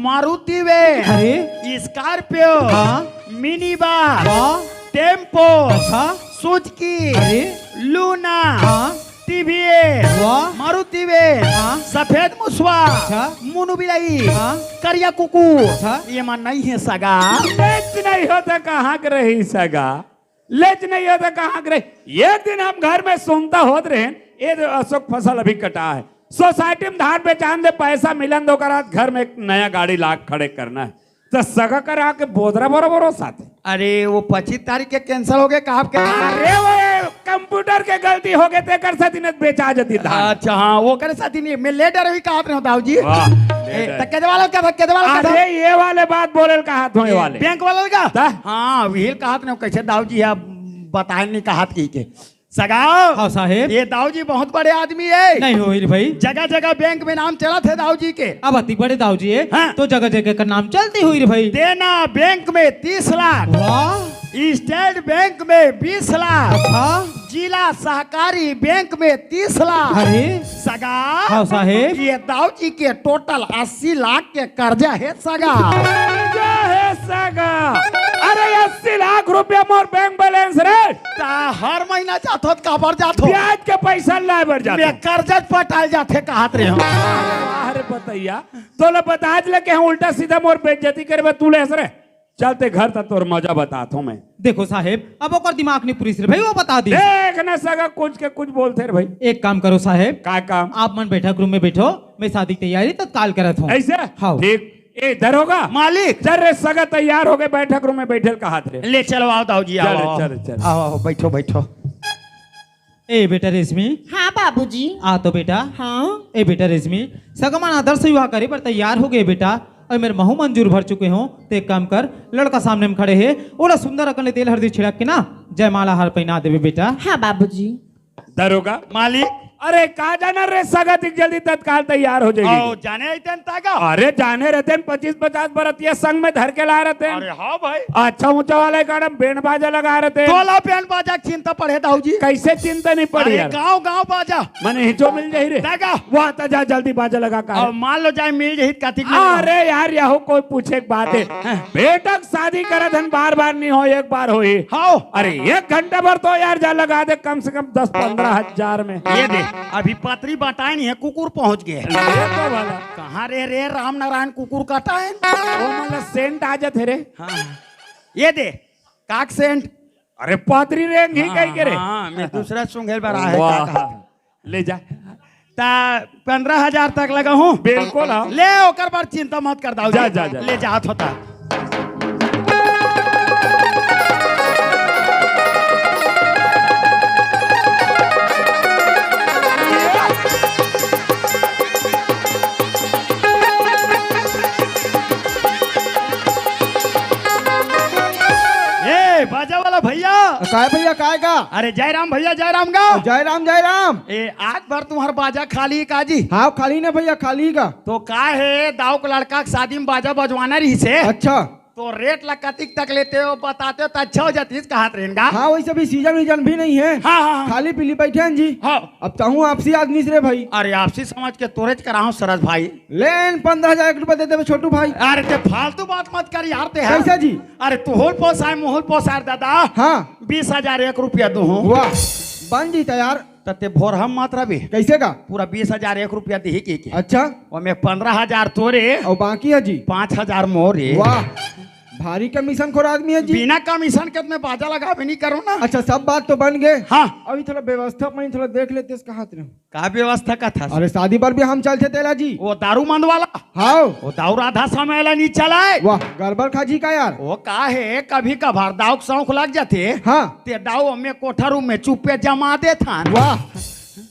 Maruti van। अरे। Scorpio। हाँ। Minibus। वाह। Tempo। अच्छा। Suzuki। अरे। Luna। हाँ। T V S, वाह। Maruti van, हाँ। सफेद मुसवा, अच्छा। मुनु बिलाई, हाँ। करिया कुकुर, अच्छा। ये मन नहीं हे सगा। लेच नहीं हो त कहाँ के रही सगा? लेच नहीं हो त कहाँ के रही? एक दिन हम घर में सुनता होत रहे, ये दे अशोक फसल अभी कटा हे, society में धान बेचान दे पैसा मिलन दे ओकर बाद घर में एक नया गाड़ी लाके खड़े करना हे। त सगा करा के बोदरा बरोबर हो साथे। अरे, वो पच्चीस तारीख के cancel हो गे, कहाँ के? अरे, वो computer के गलती हो गे, तेकर सेती न बेचा जती धान। अच्छा, हाँ, वो करे सेती नहीं, मैं ले डरे हुई कहत रहे हो, दाऊ जी। वाह, ले ए, डरे। त केदे वाला का था, केदे वाला का था? अरे, ये वाले बात बोले ल कहत हो, ये ये वाले। बैंक वाला का? त? हाँ, वही ल कहत रहे हो, कैसे दाऊ जी आप बताए नहीं कहत की के। सगा। हाँ साहेब। ये दाऊ जी बहुत बड़े आदमी हे। नहीं होही रे भाई। जगह जगह बैंक में नाम चलत हे दाऊ जी के। अब अतिक बड़े दाऊ जी हे, हाँ। तो जगह जगह का नाम चलते होही रे भाई। देना बैंक में तीस लाख। वाह। State Bank में बीस लाख। अच्छा। जिला सहकारी बैंक में तीस लाख। अरे। सगा। हाँ साहेब। ये दाऊ जी के टोटल अस्सी लाख के कर्जा हे सगा। कर्जा हे सगा। अरे अस्सी लाख रुपया मोर बैंक बैलेंस रे। ता हर महीना जात होत काबर जात हो? ब्याज के पैसा लाए बर जात मैं हो। कर्जा पटाल जाथे कहत रहे हो। अरे बतैया, तोला बताज लगे हम उल्टा सीधा मोर बेइज्जती करबे तू ले हस रे। चलते घर त तोर मजा बतात हूँ मैं। देखो साहेब, अब ओकर दिमाग नहीं पुरिस रे भाई, वो बता दी। देख ना सगा कुछ के कुछ बोलते रे भाई। एक काम करो साहेब, का काम? आप मन बैठक रूम में बैठो, मैं शादी की तैयारी तत्काल करत हूँ। ऐसे? हाँ। ठीक। ए दरोगा, मालिक। चल रे सगा तैयार हो गए, बैठक रूम में बैठे ल कहत रे। ले चलो आओ दाऊ जी, आओ, चल, आओ। चल, चल। आओ, आओ, बैठो, बैठो। ए बेटा रेशमी। हाँ बाबूजी। आ तो बेटा। हाँ। ए बेटा रेशमी, सगा मन आदर से विवाह करे बर तैयार हो गए बेटा, अउ मेर महूँ मंजूर भर चुके हों। ते एक काम कर, लड़का सामने में खड़े हे, ओला सुंदर अकन ले तेल हरदी छिड़क के ना जयमाला हार पहिना देबे बेटा। हाँ बाबूजी। दरोगा। मालिक। अरे का जाना रे सगा, दिख जल्दी तत्काल तैयार हो जाएगी। आओ, जाने रहते हैं तागा? अरे जाने रहते हैं, पच्चीस पचास बरतिया संग में धर के लाए रहते हैं। अरे हाँ भाई। अच्छा ऊंचा वाला गाड़ा में बैंड बाजा लगा रहते हैं। तोला बैंड बाजा के चिंता पड़े दाऊ जी। कैसे चिंता नहीं पड़ी अरे यार? गाँव गाँव बाजा। मने हिचो मिल जाही रे। तागा? वहाँ त जा जल्दी बाजा लगा का। अब मान लो जाए मिल जाही त कातिक में। अरे यार यहो कोई पूछे के बात है। हाँ। बेटा के शादी करत हन बार बार नहीं हो, एक बार होही। हाँ। अरे एक घंटा भर तो यार जा लगा दे कम से कम दस पन्द्रह हजार में। ये दे, अभी पतरी बटाए नहीं है, कुकुर पहुंच गए। ये तो भला। कहाँ रे रे राम नारायण कुकुर कटाए? वो मतलब सेंट आ जाते रे। हाँ। ये दे, काक सेंट। अरे पतरी रेंग ही हाँ, कहीं के रे। हाँ, मैं दूसरा सूंघे बर आहे वाह। काका। ले जा। ता पन्द्रह हजार तक लगा हूँ। बिल्कुल, हाँ। ले ओकर बर चिंता मत कर दाऊ जा, जी। जा, जा। ले जात होता। ए, बाजा वाला भैया। काय भैया, काय का? अरे जय राम भैया, जय राम गा। जय राम, जय राम। ए, आज भर तुम्हार बाजा खाली का जी? हाँ, खाली ना भैया, खाली का। तो का हे, दाऊ के लड़का के शादी में बाजा बजवाना रहिसे। अच्छा। तो रेट ला कतिक तक लेते हो, बताते हो तो अच्छा हो जातीस, कहत रहेन गा। हाँ, वैसे भी सीजन वीजन भी नहीं है। हाँ, हाँ, हाँ। खाली पीली बैठे हैं जी। हाँ। अब तहूँ आपसी आदमी से रे भाई। अरे आपसी समझ के तोरेच कराहूँ सरस भाई। ले इन पन्द्रह हजार एक रुपया दे देबे छोटू भाई। अरे ते फालतू बात मत कर यार ते है। कैसे जी? अरे तुहुल पोसाय मुहुल पोसाय दादा। हाँ। बीस हजार एक रुपया दूहूँ। वाह, बन जीता यार। त ते भोरहा मत रबे। कैसे का? पूरा बीस हजार एक रुपया दिही के, के। अच्छा। ओमे पन्द्रह हजार तोरे। और बाकी है जी? पाँच हजार मोरे। वाह, भारी कमीशन खोर आदमी है जी। बिना कमीशन के त मैं बाजा लगाबे नहीं करूँ ना। अच्छा, सब बात तो बन गए। हाँ। अभी थोड़ा व्यवस्था पानी थोड़ा देख लेते इसका हाथ में। का व्यवस्था का था? अरे शादी बर भी हम चलते तेला जी। वो दारू मंद वाला? हाँ। वो दाऊ राधा समय ला नहीं चलाए। वाह, गड़बड़ खा जी का यार। वो का हे, कभी कभार दाऊ के शौक लग जाते। हाँ। ते दाऊ हमें कोठा रूम में चुप्पे जमा देथन। वाह,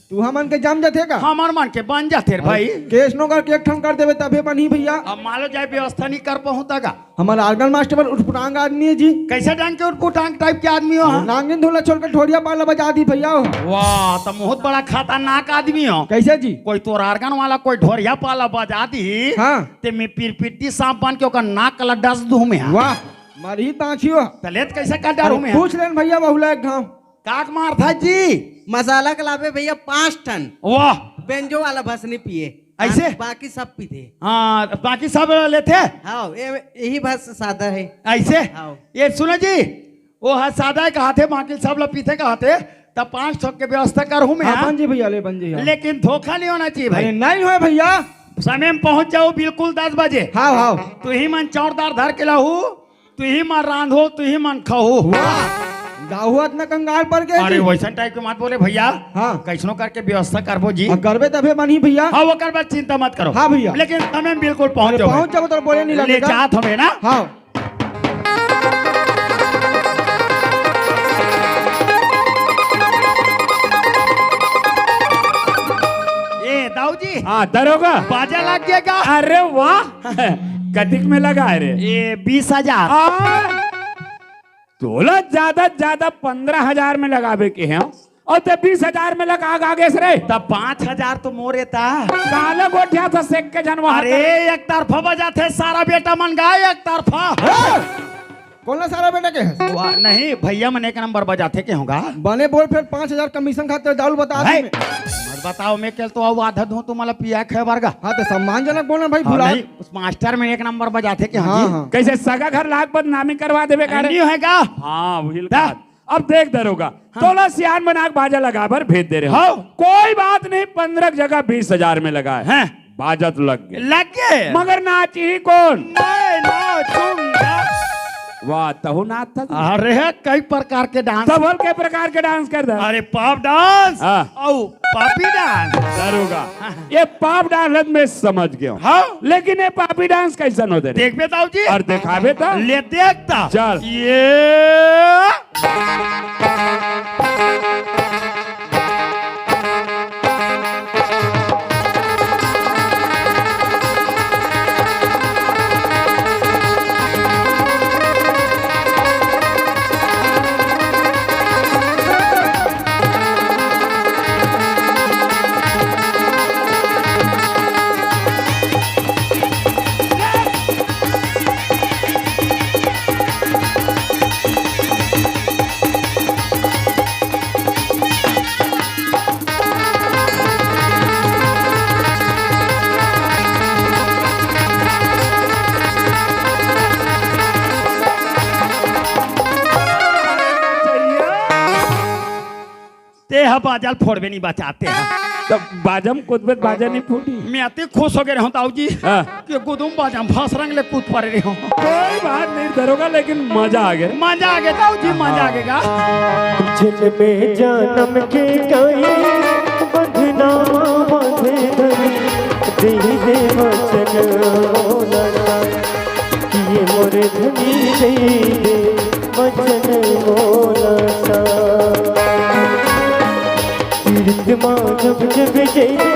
तू हमन के जम जाथे का? हमर मन के बन जाथे रे भाई। केस नो करके एक ठन कर देबे तभे बनही भैया। अब मान लो जाए व्यवस्था नहीं कर पहुँचता का। हमर organ master बर उटपुटांग आदमी है जी। कैसे ढंग के उटपुटांग type के आदमी हो, हाँ? नांगिन धुन ला छोड़ के ढोरिया पाला बजा दी भैया हो। वाह, तो बहुत बड़ा खतरनाक आदमी हो। कैसे जी? कोई तोर organ वाला कोई ढोरिया पाला बजा दी, हाँ। ते मैं पिरपिट्टी सांप बन के ओकर नाक ला डस दूं मैं, हाँ। वाह, मरही बाँची हो। तलेत कैसे कर डारूं अरे मैं, हाँ? पूछ लेन भैया बहुला एक घाव। काक मार था जी? मसाला के लाबे भैया पाँच ठन। वाह। बेंजो वाला भसनी पिए। ऐसे? बाकी सब पीथे। हाँ, बाकी सब लेथे? हाँ, ये, यही बस सादा है। ऐसे? हाँ। ये सुनो जी, वो हा सादा है कहा थे, बाकी सब ला पीथे कहा थे, तब पाँच सौ के व्यवस्था करहूँ मैं, हाँ, हाँ? बन जी भैया, ले बन जी, हाँ। लेकिन धोखा नहीं होना चाहिए भाई। अरे नहीं होए भैया। समय में पहुँच जाओ बिल्कुल दस बजे। हाँ, हाँ। तू ही मन चौरदार धर के लाहू, तुही मन रांधो, तुही मन खाहू। वाह, दाऊ अतना कंगाल पड़ गए अरे जी। वैसन type के मत बोले भैया। हाँ। कैसनो करके व्यवस्था करबो जी। हाँ, करबे तभे बनही भैया। हाँ, ओकर बाद चिंता मत करो। हाँ भैया। लेकिन समय में बिल्कुल पहुँच अरे जाओ। पहुँच जाओ तो बोले नहीं ले लगेगा। जात हमें ना। हाँ। ए दाऊ जी। हाँ, दरोगा। बाजा लग गया का? अरे वाह। कतिक में लगा है रे? ये बीस हजार। आ, तोला ज्यादा ज्यादा पन्द्रह हजार में लगाबे के हैं, और ते बीस हजार में लगा आगे से रे। तब पाँच हजार तो मोरे था। काला गोठिया था सेक के जनवा अरे, था। एक तरफा बजा थे सारा बेटा मन गा, एक तरफा। हाँ। कोन ला सारा बेटा के हस? वाह, नहीं, भैया मन एक नंबर बजाथे के होगा। बने बोल, फेर पाँच हजार कमीशन खाते दारू बता है। दी मैं। मत बताओ, मैं कल तो अउ आधा धुंव तुम्हारा पिया खाए बर गा। हाँ, तो सम्मानजनक बोल ना भाई, हाँ, भुला। नहीं, उस मास्टर में एक नंबर बजाथे के हाँ हाँ, जी। हाँ। कैसे सगा घर लाग बदनामी करवा देबे का रे? नहीं होएगा। हाँ, वही दा। बात। अब देख दरोगा, हाँ। तोला सियान बना के बाजा लगा बर भेज दे रहे हो। हाँ। कोई बात नहीं, पंद्रह जगह बीस हजार में लगा है। हैं? बाजा तो लग गए। लग गए? मगर नाची ही कौन? मैं नाचूंगा। वाह, तहु नाच था। अरे, कई प्रकार के डांस। तब बोल, कई प्रकार के डांस कर दे। अरे, पॉप डांस हाँ। और पापी डांस। दरोगा, हाँ। ये पॉप डांस मैं समझ गया हूँ। हाँ। लेकिन ये पापी डांस कैसन होते रे? देखबे ताऊ जी। और दिखाबे ता? ले देखता। चल। ये ते ह बाजा ल फोड़बे नहीं बचाते हैं। तो बाजा में कूदबे त बाजा नहीं फूटी। मैं अति खुश हो गए रहूं ताऊ जी हाँ। कि गुदुम बाजा में फसरंग ले कूद पड़े रहे हूं। कोई बात नहीं दरोगा, लेकिन मजा आ गया। मजा आ गया ताऊ जी, मजा आ गया। जिनमें जन्म के कई बंधना बांधे धनी, दे दे वचन मोला। ये मोर धनी दे दे वचन मोला सा। तीर्थ माँ जब जब जइबे,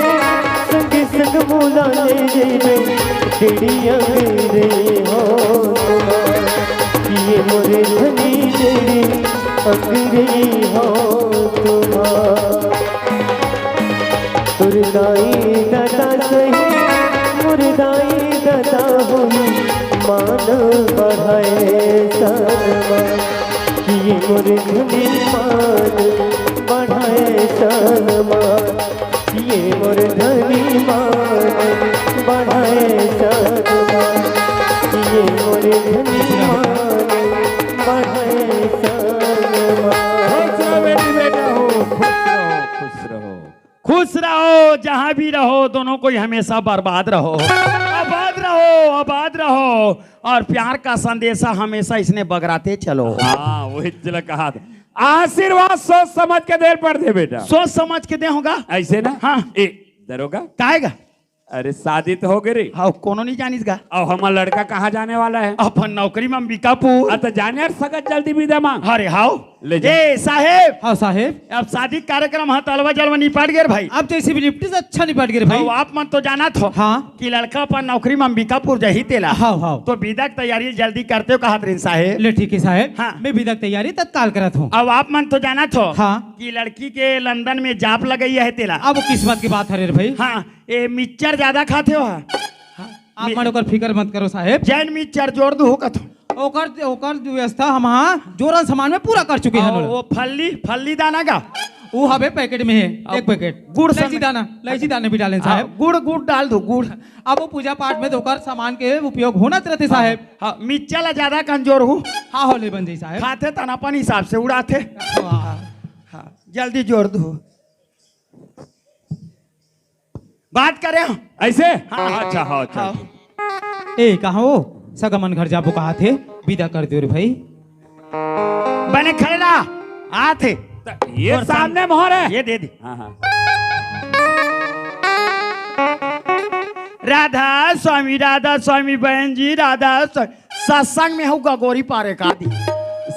संग संग मोला ले जइबे, टेढ़ी अंगरे हो तुम्हार। ये मोर धनी टेढ़ी अंगरे हो तुम्हार। तोर दाई ददा सही, मोर दाई ददा होई, मान बढ़ाए सनमा। ये मोर धनी मान बढ़ाए सनमा। ये मोर धनी मान बढ़ाए सनमा। ये मोर धनी मान बढ़ाए सनमा। खुश रहो बेटी, बेटा हो, खुश रहो, खुश रहो। खुश रहो, जहां भी रहो, दोनों कोई हमेशा बर्बाद रहो, आबाद रहो, आबाद रहो। और प्यार का संदेशा हमेशा इसने बगराते चलो। हाँ, वही चला कहा था। आशीर्वाद सोच समझ के देर पर दे बेटा। सोच समझ के दे होगा। ऐसे ना? हाँ। ए, दरोगा। काहेगा? अरे, शादी तो हो गई रे। हाँ, कोनो नहीं जानिस गा। अब हमारा लड़का कहाँ जाने वाला है? अपन नौकरी में अंबिकापुर। अ, तो जाने यार, सगत जल्दी विदा मांग। अरे, हाव। ले जा। ए, साहेब। हाँ, साहेब। अब शादी कार्यक्रम हा तलवा जलवा निपट गए रे भाई। अब जैसे भी निपटिस, अच्छा निपट गए रे भाई। अब आप मन तो जानत हो हाँ। कि लड़का अपन नौकरी में अंबिकापुर जाही तेला। हाँ, हाँ। तो विदा के तैयारी जल्दी करते हो कहत रहिन साहेब। ले ठीक है साहेब, हाँ। मैं विदा के तैयारी तत्काल करत हूँ। अब आप मन तो जानत हो हाँ। कि लड़की के लंदन में job लगई है तेला। अब वो किस्मत की बात हरे रे भाई। हाँ, ए मिक्सचर ज्यादा खाते हो हा? आप मन ओकर फिकर मत करो साहेब। जैन मिक्सचर जोर दू हो कथो। ओकर, ओकर व्यवस्था हम हाँ जोरन सामान में पूरा कर चुके हैं। और वो फल्ली, फल्ली दाना का? वो हवे पैकेट में है, अब एक पैकेट। गुड़ इलायची संग दाना, इलायची दाना भी डालें हाँ, साहेब। गुड़, गुड़ डाल दो, गुड़। अब वो पूजा पाठ में तो ओकर सामान के उपयोग होना रहते साहेब। हाँ, मिर्चा ला ज्यादा कमजोर हूँ। हाँ, हो ले बन जाई साहेब। खाथे तन अपन हिसाब से उड़ाथे। वाह। हाँ, जल्दी जोर दो। बात करे हो? ऐसे? हाँ, अच्छा, हाँ, अच्छा, हाँ। अच्छा। ए, कहाँ हो? सगा मन घर जाबो कहा थे, विदा कर दियो रे भाई। बने खड़े रहा, आथे। त ये और सामने सामने मोहर है। ये दे दे। हाँ, हाँ। राधा स्वामी, राधा स्वामी, बहन जी, राधा स्वामी। सत्संग में हूँ गगोरी पारे का दी।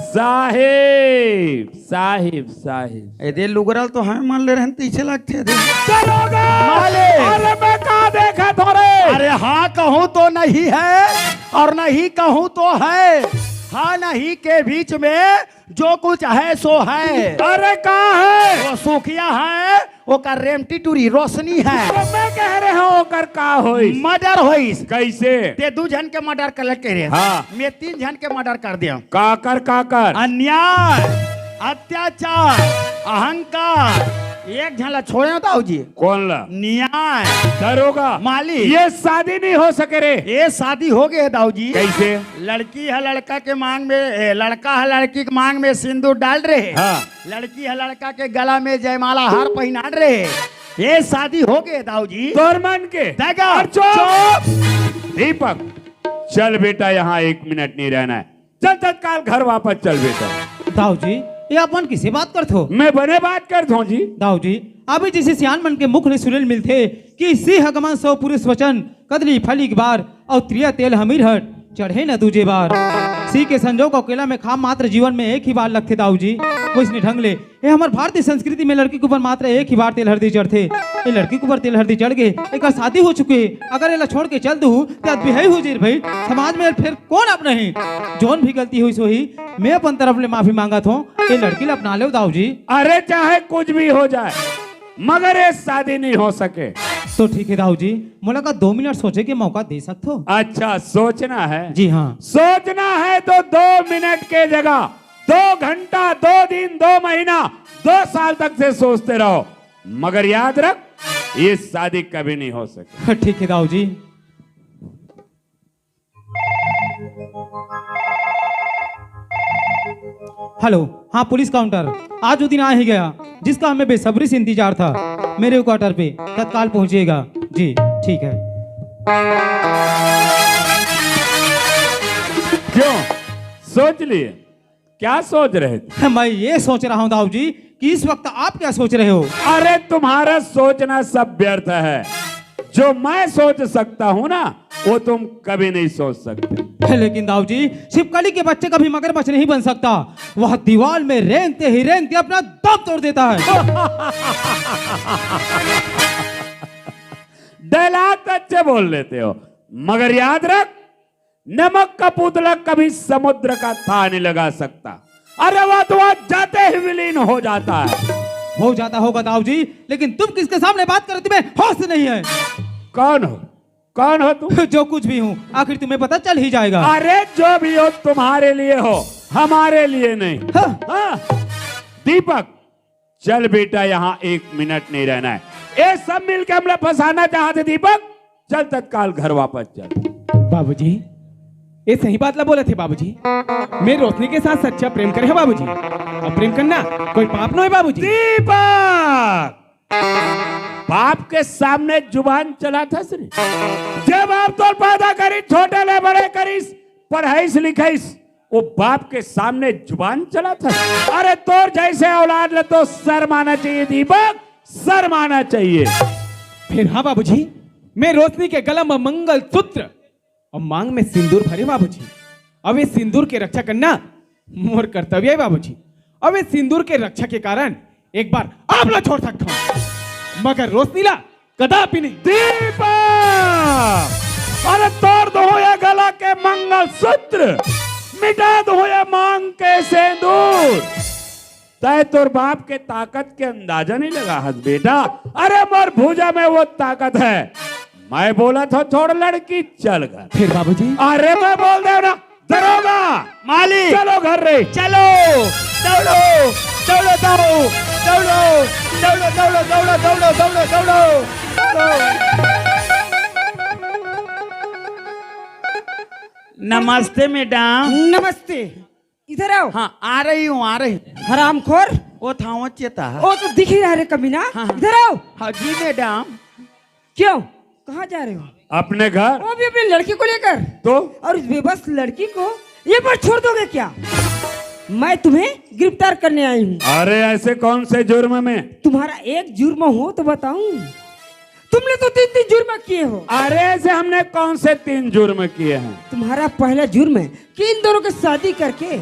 साहेब, साहेब, साहेब। ए दे लुगरल तो है, मान ले रहन, पीछे लगते दे। दरोगा! मालिक! अरे मैं का देखा थोरे? अरे हाँ कहूँ तो नहीं है और नहीं कहूँ तो है। हाँ नहीं के बीच में जो कुछ है सो है। अरे का है? वो सुखिया है ओकर रेमटी टूरी रोशनी है। तो मैं कह रहे हूँ, ओकर का होइस? मर्डर होइस। कैसे? ते दू झन के मर्डर कर ले कह रहे। हाँ। मैं तीन झन के मर्डर कर दिया। काकर, काकर? अन्याय, अत्याचार, अहंकार। एक झन ला छोड़े हो दाऊ जी। कौन ला? न्याय। दरोगा। मालिक। ये शादी नहीं हो सके रे। ये शादी हो गए दाऊ जी। कैसे? लड़की है लड़का के मांग में, ए, लड़का है लड़की के मांग में सिंदूर डाल रहे। हाँ। लड़की ह लड़का के गला में जयमाला हार पहिनान रहे। ये शादी हो गए दाऊ जी। तोर मन के। दादा, और चुप। चुप। दीपक, चल बेटा, यहाँ एक मिनट नहीं रहना है। चल तत्काल घर वापस चल बेटा। दाऊ जी, ये अपन किसे बात करत हो? मैं बने बात करत हूँ जी। दाऊ जी, अभी जैसे सियान मन के मुख ले सुनेल मिलथे कि सिंह गमन सौ पुरुष वचन, कदली फली एक बार, अउ त्रिया तेल हमीर हट, चढ़े न दूजे बार। सी के संजोग अउ केला में खाम मात्र जीवन में एक ही बार लगथे दाऊ जी। वइसने ढंग ले, ये हमर भारतीय संस्कृति में लड़की के ऊपर मात्र एक ही बार तेल हरदी चढ़थे। ये लड़की के ऊपर तेल हरदी चढ़ गे, एकर शादी हो चुके हे, अगर एला छोड़ के चल दू, त आज बिहाई हो जाही भाई। समाज में फेर कौन अपनाही? जौन भी गलती होइस होही, मैं अपन तरफ ले माफी मांगत हूँ। ये लड़की ला अपना लेव दाऊ जी। अरे चाहे कुछ भी हो जाए, मगर ये शादी नहीं हो सके। तो ठीक है दाऊ जी, मोला का दो मिनट सोचे के मौका दे सकत हो? अच्छा, सोचना है? जी हाँ। सोचना है तो दो मिनट के जगह दो घंटा, दो दिन, दो महीना, दो साल तक से सोचते रहो, मगर याद रख, ये शादी कभी नहीं हो सके। ठीक है दाऊ जी। हेलो, हाँ पुलिस काउंटर, आज वो दिन आ ही गया जिसका हमें बेसब्री से इंतजार था। मेरे क्वार्टर पे तत्काल पहुंचिएगा। जी ठीक है। क्यों, सोच लिए? क्या सोच रहे थे? मैं ये सोच रहा हूँ दाऊ जी कि इस वक्त आप क्या सोच रहे हो? अरे तुम्हारा सोचना सब व्यर्थ है। जो मैं सोच सकता हूँ ना, वो तुम कभी नहीं सोच सकते। लेकिन दाऊ जी, छिपकली के बच्चे कभी मगरमच्छ नहीं बन सकता। वह दीवार में रेंगते ही रेंगते अपना दम तोड़ देता है। डायलॉग तो अच्छे बोल लेते हो, मगर याद रख, नमक का पुतला कभी समुद्र का थाह नहीं लगा सकता। अरे वह तो वहां जाते ही विलीन हो जाता है। हो जाता होगा दाऊ जी, लेकिन तुम किसके सामने बात कर रहे हो? तुम्हें होश नहीं है। कौन हो? कौन हो तुम? जो कुछ भी हूँ, आखिर तुम्हें पता चल ही जाएगा। अरे जो भी हो, तुम्हारे लिए हो, हमारे लिए नहीं। हाँ। हाँ। दीपक, चल बेटा, यहाँ एक मिनट नहीं रहना है। ये सब मिलके हमला फंसाना चाहते दीपक, चल तत्काल घर वापस चल। बाबूजी, ये सही बात ला बोलत हे बाबूजी। मैं रोशनी के साथ सच्चा प्रेम करे हे बाबूजी। अब प्रेम करना कोई पाप नो हे बाबूजी। दीपक, बाप के सामने जुबान चलाथस रे। जब बाप तोर पैदा करिस, छोटे ले बड़े करिस, पढ़ाईस लिखाईस, वो बाप के सामने जुबान चलाथस। अरे तोर जैसे औलाद ले तो शर्म आना चाहिए दीपक, शर्म आना चाहिए। फिर हाँ बाबूजी, मैं रोशनी के गला में मंगल सूत्र और मांग में सिंदूर भरे बाबूजी। अब ये सिंदूर के रक्षा करना मोर कर्तव्य है बाबूजी। अब ये सिंदूर के रक्षा के कारण एक बार आप ला छोड़ सकता हूँ, मगर रोशनी ला कदापि नहीं। दीपक, अरे तोड़ दो ये गला के मंगल सूत्र, मिटा दो ये मांग के सिंदूर। तय तोर बाप के ताकत के अंदाजा नहीं लगा हस बेटा। अरे मोर भुजा में वो ताकत है। मैं बोला था छोड़ लड़की, चल घर। फिर बाबूजी? अरे मैं बोल दे ना, दरोगा, मालिक। चलो घर रे। चलो, दौड़ो, दौड़ो, दौड़ो, दौड़ो, दौड़ो। नमस्ते मैडम। नमस्ते। इधर आओ। हाँ, आ रही हूँ, आ रही हूँ। हरामखोर। वो था, वो चेता। वो तो दिख ही रहा रे कमीना। हाँ, हाँ। इधर आओ। हाँ जी मैडम। क्यों, कहाँ जा रहे हो? अपने घर। वो भी अपनी लड़की को लेकर? तो? और उस बेबस लड़की को ये पर छोड़ दोगे क्या? मैं तुम्हें गिरफ्तार करने आई हूँ। अरे ऐसे कौन से जुर्म में? तुम्हारा एक जुर्म हो तो बताऊं। तुमने तो तीन तीन जुर्म किए हो। अरे ऐसे हमने कौन से तीन जुर्म किए हैं? तुम्हारा पहला जुर्म है कि इन दोनों की शादी करके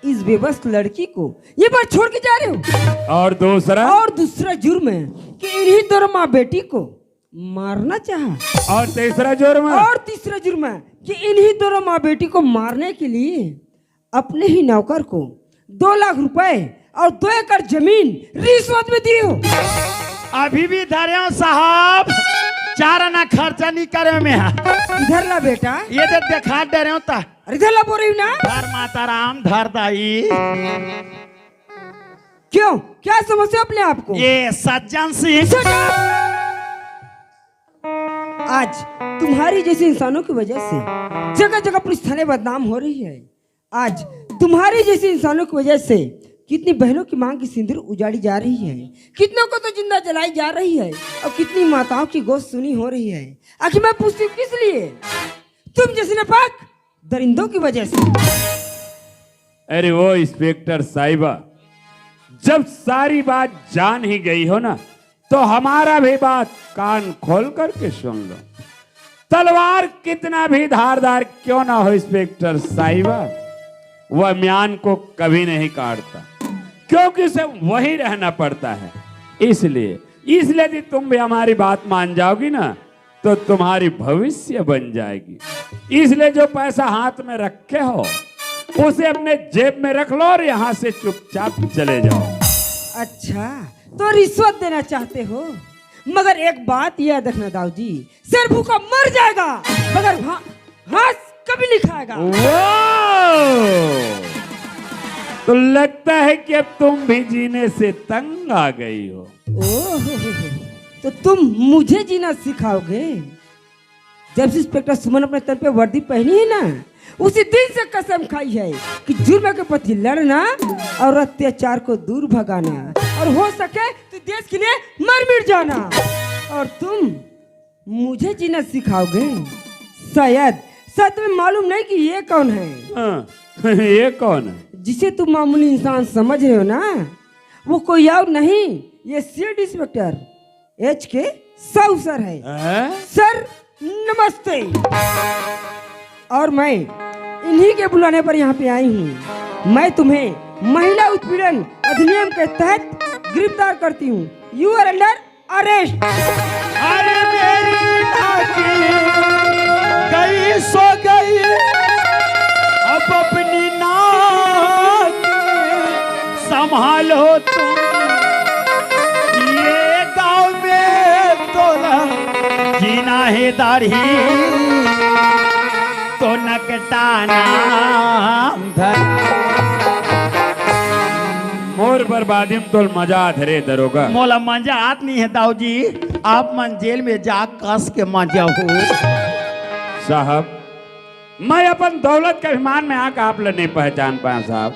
इस बेबस लड़की को ये बार छोड़ के जा रहे हो। और दूसरा? और दूसरा जुर्म है कि इन्हीं दोनों माँ बेटी को मारना चाहा। और तीसरा जुर्म? और तीसरा जुर्म है कि इन्हीं दोनों माँ बेटी को मारने के लिए अपने ही नौकर को दो लाख रुपए और दो एकड़ जमीन रिश्वत में दिए हो। अभी भी धरे हो साहब, चार आना खर्चा नहीं करे में। इधर ला बेटा। ये दे, देखा डरे हो ता। अरे इधर ला बोल रही हूँ ना। धर माता राम, धर दाई। क्यों, क्या समझते हो अपने आप को? ये सज्जन सिंह। Shut up! आज तुम्हारी जैसे इंसानों की वजह से जगह जगह पुलिस थाने बदनाम हो रही है। आज तुम्हारी जैसे इंसानों की वजह से कितनी बहनों की मांग की सिंदूर उजाड़ी जा रही है, कितनों को तो जिंदा जलाई जा रही है और कितनी माताओं की गोद सूनी हो रही है। आखिर मैं पूछती हूँ किस लिए? तुम जैसे नापाक दरिंदों की वजह से। अरे वो इंस्पेक्टर साहिबा, जब सारी बात जान ही गई हो ना, तो हमारा भी बात कान खोल करके सुन लो। तलवार कितना भी धारदार क्यों ना हो इंस्पेक्टर साहिबा, वह म्यान को कभी नहीं काटता, क्योंकि उसे वहीं रहना पड़ता है। इसलिए, इसलिए यदि तुम भी हमारी बात मान जाओगी ना, तो तुम्हारी भविष्य बन जाएगी। इसलिए जो पैसा हाथ में रखे हो, उसे अपने जेब में रख लो और यहाँ से चुपचाप चले जाओ। अच्छा, तो रिश्वत देना चाहते हो, मगर एक बात याद रखना दाऊ जी, शेर भूखा मर जाएगा, मगर घा-, घास कभी नहीं खाएगा। वाह! तो लगता है कि अब तुम भी जीने से तंग आ गई हो। ओह, तो तुम मुझे जीना सिखाओगे? जब से इंस्पेक्टर सुमन अपने तन पे वर्दी पहनी है ना, उसी दिन से कसम खाई है कि जुर्म के प्रति लड़ना और अत्याचार को दूर भगाना, और हो सके तो देश के लिए मर मिट जाना। और तुम मुझे जीना सिखाओगे? शायद, शायद तुम्हें मालूम नहीं कि ये कौन है। हाँ, ये कौन है? जिसे तुम मामूली इंसान समझ रहे हो ना, वो कोई और नहीं, ये सीआईडी इंस्पेक्टर एच के साहू सर है। हैं? सर, नमस्ते। और मैं इन्हीं के बुलाने पर यहाँ पे आई हूँ। मैं तुम्हें महिला उत्पीड़न अधिनियम के तहत गिरफ्तार करती हूँ। You are under arrest। अरे मेरी नाक गई सो गई, अब अपनी नाक संभालो तुम। ये गांव में तोला जीना है दाढ़ी, तो नकटाना धर। मोर बर्बादी में तोल मजा आत रे दरोगा। मोला मजा आत नहीं है दाऊ जी, आप मन जेल में जा कस के मजा हो। साहब, मैं अपन दौलत के अभिमान में आके आप ल नहीं पहचान पाया साहब।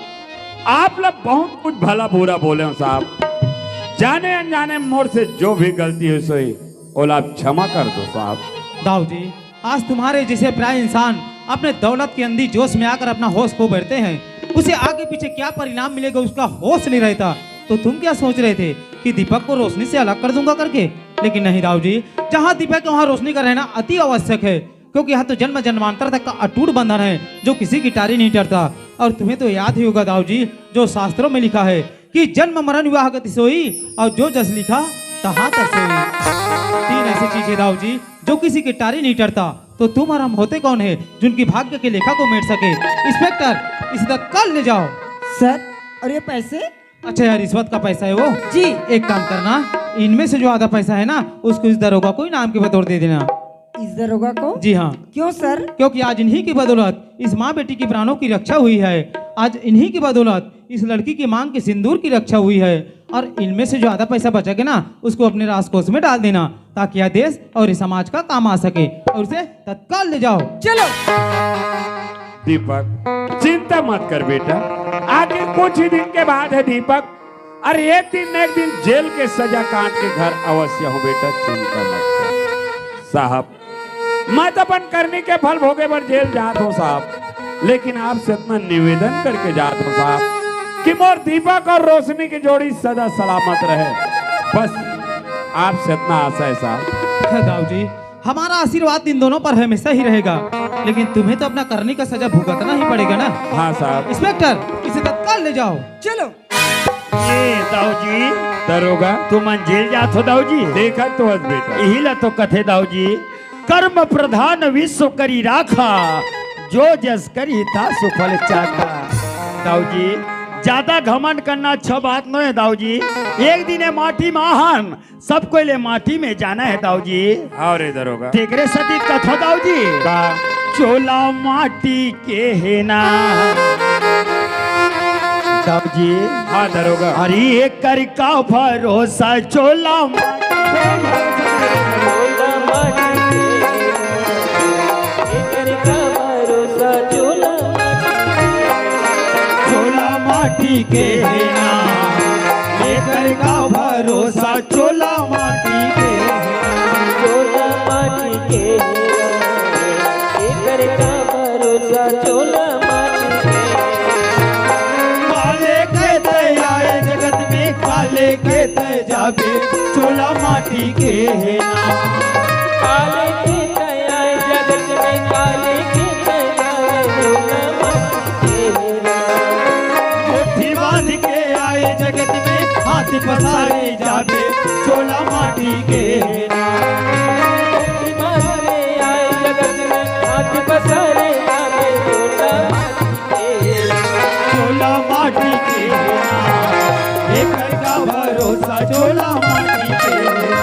आप ल बहुत कुछ भला बुरा बोले हो साहब। जाने अनजाने मोर से जो भी गलती हुई सोई, ओला आप क्षमा कर दो साहब। दाऊ जी, आज तुम्हारे जैसे प्राय इंसान अपने दौलत के अंधी जोश में आकर अपना होश खो बैठते हैं। उसे आगे पीछे क्या परिणाम मिलेगा, उसका होश नहीं रहता। तो तुम क्या सोच रहे थे कि दीपक को रोशनी से अलग कर दूंगा करके? लेकिन नहीं दाऊ जी, जहाँ दीपक है वहाँ रोशनी का रहना अति आवश्यक है, क्योंकि यह तो जन्म जन्मांतर तक का अटूट बंधन है, जो किसी की टारी नहीं टरता। और तुम्हें तो याद ही होगा दाऊ जी, जो शास्त्रों में लिखा है कि जन्म मरण विवाह गति सोई, और जो जस लिखा तहाँ तस सोई। तीन ऐसी चीज है दाऊ जी, जो किसी की टारी नहीं टरता। तो तुम और हम होते कौन है, जिनकी भाग्य के लेखा को मेट सके? इंस्पेक्टर, इसे तत्काल ले जाओ। सर, और ये पैसे? अच्छा यार, रिश्वत का पैसा है वो। जी। एक काम करना, इनमें से जो आधा पैसा है ना, उसको इस दरोगा को इनाम के बतौर दे देना। इस दरोगा को? जी हाँ। क्यों सर? क्योंकि आज इन्हीं की बदौलत इस माँ बेटी की प्राणों की रक्षा हुई है। आज इन्हीं की बदौलत इस लड़की की मांग के सिंदूर की रक्षा हुई है। और इनमें से जो आधा पैसा बचेगा ना, उसको अपने राजकोष में डाल देना, ताकि यह देश और इस समाज का काम आ सके। और उसे तत्काल ले जाओ। चलो। दीपक, चिंता मत कर बेटा, आखिर कुछ ही दिन के बाद है दीपक। अरे एक दिन न एक दिन जेल के सजा काट के घर अवश्य हो बेटा, चिंता मत कर। साहब, मैं तो अपन करनी के फल भोगे बर जेल जात हूँ साहब, लेकिन आपसे इतना निवेदन करके जात हूँ साहब कि मोर दीपक और रोशनी की जोड़ी सदा सलामत रहे। बस आपसे इतना आशा है साहब। है दाऊ जी, हमारा आशीर्वाद इन दोनों पर हमेशा ही रहेगा, लेकिन तुम्हें तो अपना करनी का सजा भुगतना ही पड़ेगा ना। हाँ साहब। इंस्पेक्टर, इसे तत्काल ले जाओ। चलो। ये दाऊ जी, दरोगा। तुमन जेल जात हो दाऊ जी। देखा तो हस बेटा। यही ला तो कथे दाऊ जी, कर्म प्रधान विश्व करी राखा, जो जस करी तासु फल चाखा। दाऊ जी, ज्यादा घमंड करना अच्छा बात नोहे दाऊ जी। एक दिन ये माटी में आहन, सब कोई ले माटी में जाना हे दाऊ जी। हाँ रे दरोगा। तेकरे सती कथो दाऊ जी। का? चोला माटी के हे ना दाऊ जी। हाँ दरोगा। अरे एकर का भरोसा चोला माटी। चोला माटी के, एकर का भरोसा चोला माटी के। चोला माटी के हे ना, एकर का भरोसा चोला माटी के हे ना। चोला माटी के हे ना, एकर का भरोसा चोला माटी के हे ना। काले के तै आए जगत में, काले के तै जाबे, चोला माटी के हे ना। काले के तै आए जगत में, काले के तै जाबे, चोला माटी के हे ना। मुट्ठी बांध के आए जगत में, हाथ पसारे जाबे, चोला माटी के हे ना। मुट्ठी बांध के आए जगत में, हाथ पसारे जाबे, चोला माटी के हे ना। चोला माटी के हे ना, एकर का भरोसा चोला माटी के हे ना।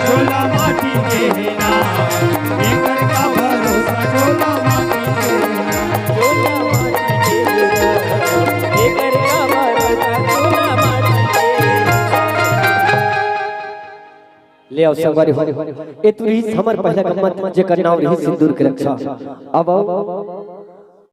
चोला माटी के हे ना, एकर का भरोसा चोला माटी के हे ना। ले आओ संगवारी हो, ए तुरही हमर पहला गम्मत, जेकर नाव रही सिंदूर के रक्षा। अब आओ।